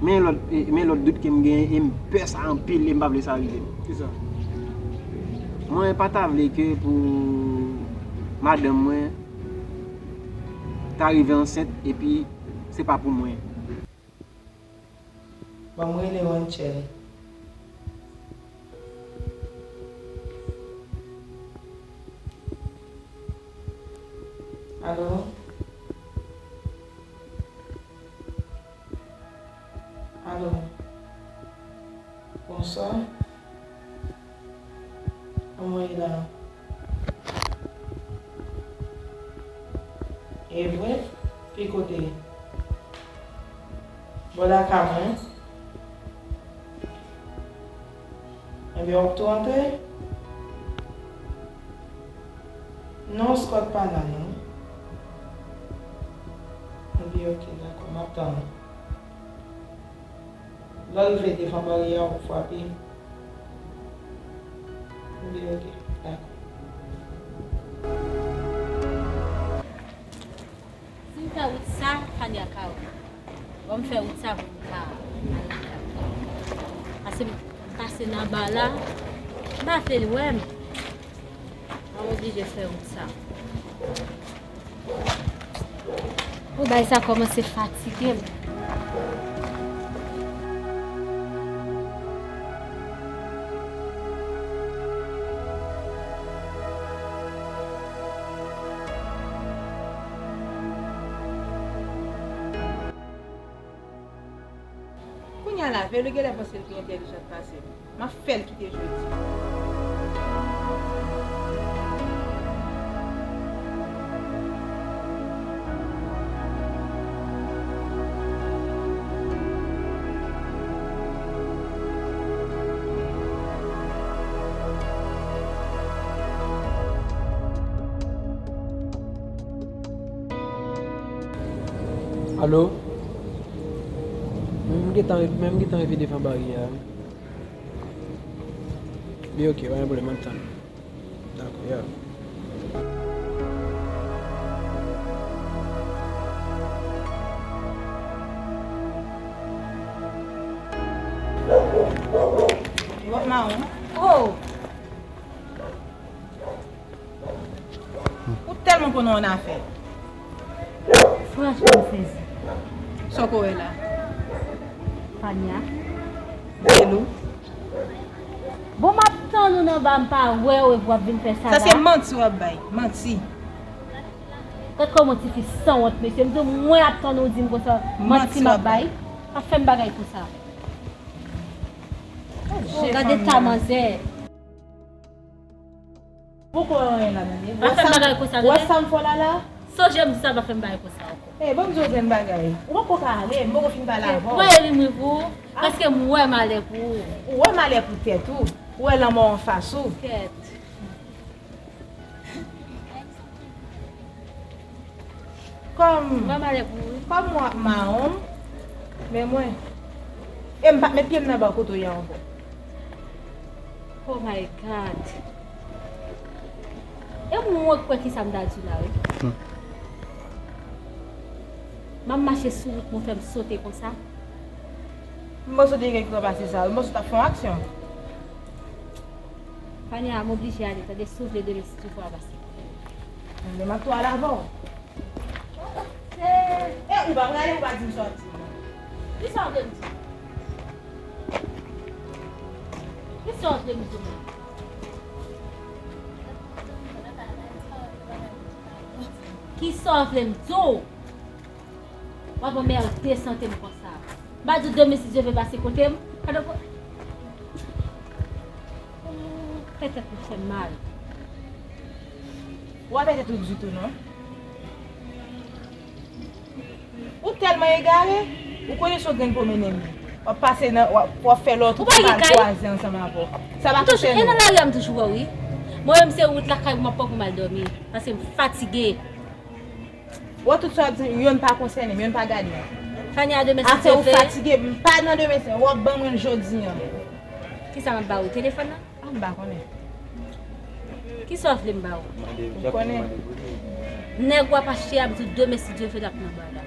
Men lòt, e, men lòt dout ke m genyen, e m pè sa anpil, e m pa vle sa rive m. Kisa? Mwen pa ta vle ke pou madanm mwen ta rive ansent, epi se pa pou mwen. Ban m rele Randjel. Alo? Alo? Bonswa. Kòman w ye la? E vre? Ki kote? Bò lakay mwen? Ebyen, w ap tou antre? Non, Scott pa la, non. Ebyen, ok, dakò, m ap tann ou. Lè w rive devan baryè a, w ap frape. Ebyen, ok, dakò. Si m fè wout sa, Fania ka wè. Bon, m fè wout sa pou m ka al lakay. Pase m pase nan ba la, m pa vle l wè m. Mwen oblije fè wout sa. Ou bay sa kòmanse fatige m. Kounye a Lave, li genlè panse l pi entèlijan pase m. M ap fè l kite jodi. Alo? Men m gentan, men m gentan rive devan baryè a. Wi, ok, pa gen pwoblèm, m ap tann. Dakò, ya. Wòp mawon. Oh! Ou tèlman konnen yon afè. Franchman, m sezi. Sa w ko wè la? Fania. Belou. Bon, m ap tann ou nan ba, m pa wè w, epi w ap vin fè sa la. Sa se manti w ap bay. Manti. Gad kòman tifi sanwont, mesye. M di w, mwen ap tann ou di m konsa, manti m ap bay. Pa fè m bagay konsa. Gade ta manzè. Poko wè anyen ladan li. Pa fè m bagay konsa, tande. Wè sa m fè w la la? Sonje m di sa, pa fè m bagay konsa ankò. Ey, ban m di w grenn bagay. Ou poko ka ale, m poko fin pale avè w. Ou pa ye li mwen pou ou? Paske m wè malè pou ou. Ou wè malè pou tèt ou. Ou wè lanmò anfas ou. Kèt. Kòm, kòm w ap mawon, men mwen, e m pa t met pye m nan ba w kote w ye a ankò. Oh my God. E mwen kwè kisa m ta di w la, wi. Hmm. M ap mache sou wout, mwen fè m sote konsa. M panse w te gen ki trapase sa, wi. M panse w t ap fè yon aksyon. Fania, m oblije ale, tande, si w vle demen, si Dye vle, w a pase. Mwen menm ak tou al avè w. E ou pa prale, ou pa di m sa w ap di m. Kisa w vle m di? Kisa w vle m di w? Kisa w vle m di w? W ap anmède sante m konsa. M pa di w demen si Dye vle pase kote m. Gade w fè tèt mwen fè m mal. Ou pa fè tèt ou ditou non. Ou tèlman egare, ou konnen se yon grenn pwomennen m ye. W ap pase nan, w ap, w ap fè lòt wout, m pa al kwaze ansanm avè w. Sa pa konsène w. E nan lari a m toujou wè w, wi. Mwen menm se wout lakay pou m ap pran pou m al dòmi. Paske m fatige. Ou wè tout sa w ap di, yonn pa konsène m, yonn pa gade m. Fania, demen si Dye vle. Afè ou fatige, m pa nan demen sa, w ap ban mwen l jodi a. Kisa m ap ba ou, telefòn nan? A, m pa konnen. Kisa w vle m ba ou? Ou konnen. Nèg w ap achte a, m di w demen si Dye vle l ap nan banda.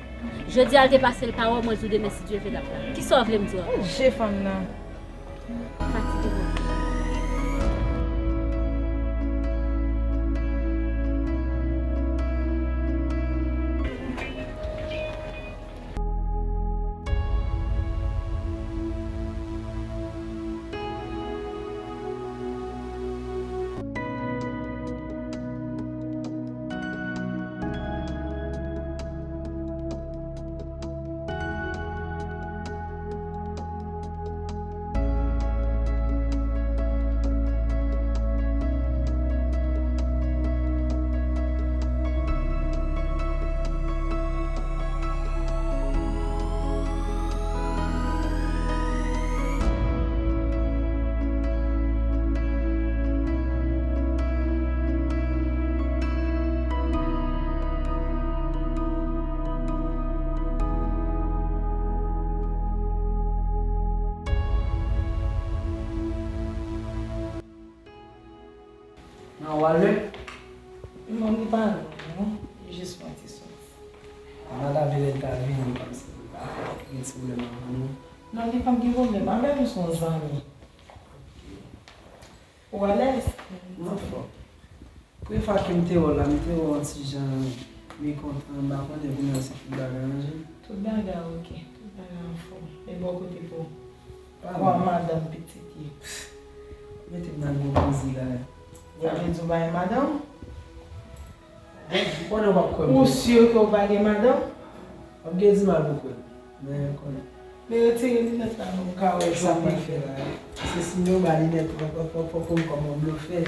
Jodi a l te pase l pa wè w, mwen di w demen si Dye vle l ap la. Kisa w vle m di w ankò? Je fanm nan. Fatige mwen. Nan wale? Non, li pa lwen, non. Li jis yon ti sòti. Madanm Hélène ta vini kòmsi li pa gen ti pwoblèm avè nou. Non, li pa gen pwoblèm. Avè nou se yon zanmi. Ou alèz? M anfòm. Premye fwa ke m te wè w la, m te wè w yon ti jan mekontan, m pa konnen pou mwen si tout bagay ranje. Tout bagay oke, tout bagay anfòm. E bò kote pa w? Kwa madanm pitit ye. Mete m nan gwo koze la. Sa vle di w pa gen madanm? Bon, m konnen w p ap kwè m. Ou si ke w pa gen madanm? W ap gen di mal pou kwè m. Men konnen. Men retire linèt la non, m ka wè sa m pral fè la. Se si m ba linèt, fòk, fòk, fòk, fòk pou m kòman blofè.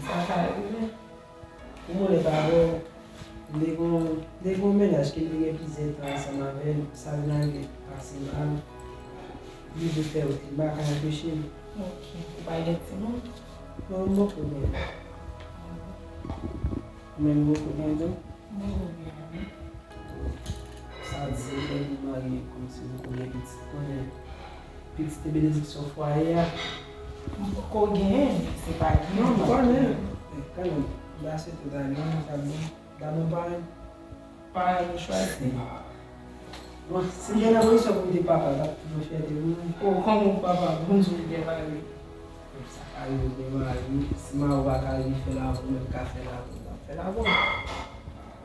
Sa ka rive. Pou mwen, lè pa bon, m te gon, m te gon mennaj ke m te gen plizyè tan ansanm avè l, sa vin rive pase mal. Li vle fè yo te mal, ka anpeche m. Ok. Ou pa gen timoun? Non, m poko gen. Ou menm, ou poko gen tou? Mwen poko gen, wi. Sa di, lè nou marye, kòmsi nou poko gen pitit, konnen pitit se benediksyon fwaye a. M poko gen, se pa gen. Non, m konnen. Men kanmenm, m ta swete w ta gen, sa bon. Damou paran. Paran yo chwazi. Bon, si m te nan pozisyon pou m te papa, l t ap toujou fyète pou mwen. O, kòman w papa, Bondye w gen mari. Sa ka rive w gen mari, si mari w pa ka rive fè l avè w, men l ka fè l avè w, l ap fè l avè w.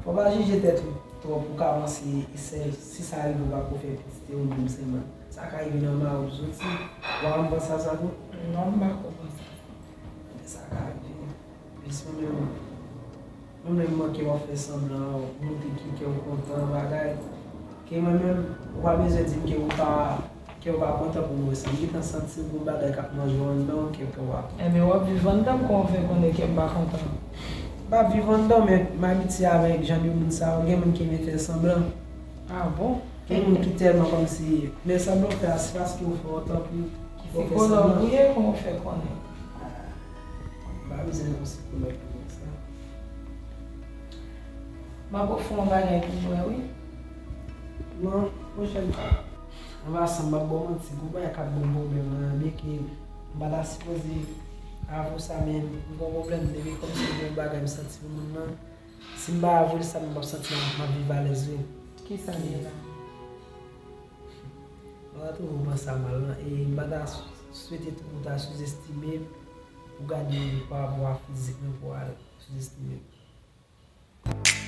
Fò w pa jije tèt ou twòp, ou ka panse, e sèl si sa rive w pa ko fè pitit, e ou menm sèlman. Sa ka rive nan mari w soti. Ou pa janm panse a sa tou? Non, m pa ko panse a sa. Men sa ka rive. Plis mwen menm, mwen menm manke w ap fè sanblan, montre ke kè w kontan, bagay. Ke mwen menm, ou pa bezwen di m ke ou pa, ke ou pa kontan pou m wè sa. M gentan santi gon bagay k ap manje w anndan w, ke, ke w pa kontan. Enben, w ap viv anndan m, kòman w fè konnen ke m pa kontan? M pa viv anndan w, men m abitye avèk jan de moun sa yo. Gen moun ki renmen fè sanblan. Ah bon? Gen moun ki tèlman kòmsi, men sanblan w fè a, se paske w fè w tankou w fè sanblan. Sikològ ou ye, kòman w fè konnen? M pa bezwen yon sikològ pou konn sa. M ap ofri w yon bagay pou m wè, wi. Non, pwochèn fwa. Anvan sa, m p ap ba w manti, gon bagay k ap ban m pwoblèm nan, byenke m pa ta sipoze avè w sa, men m gon pwoblèm, depi kòmsi m gen yon bagay m santi pou moun nan, si m pa avè l sa, m p ap santi m ap viv alèz vre. Kisa l ye la? Mwen pa twouve w pran sa mal, non, e m pa ta swete tou pou w ta souzestime m, pou gade pa rapò a fizik mwen, pou w al souzestime m.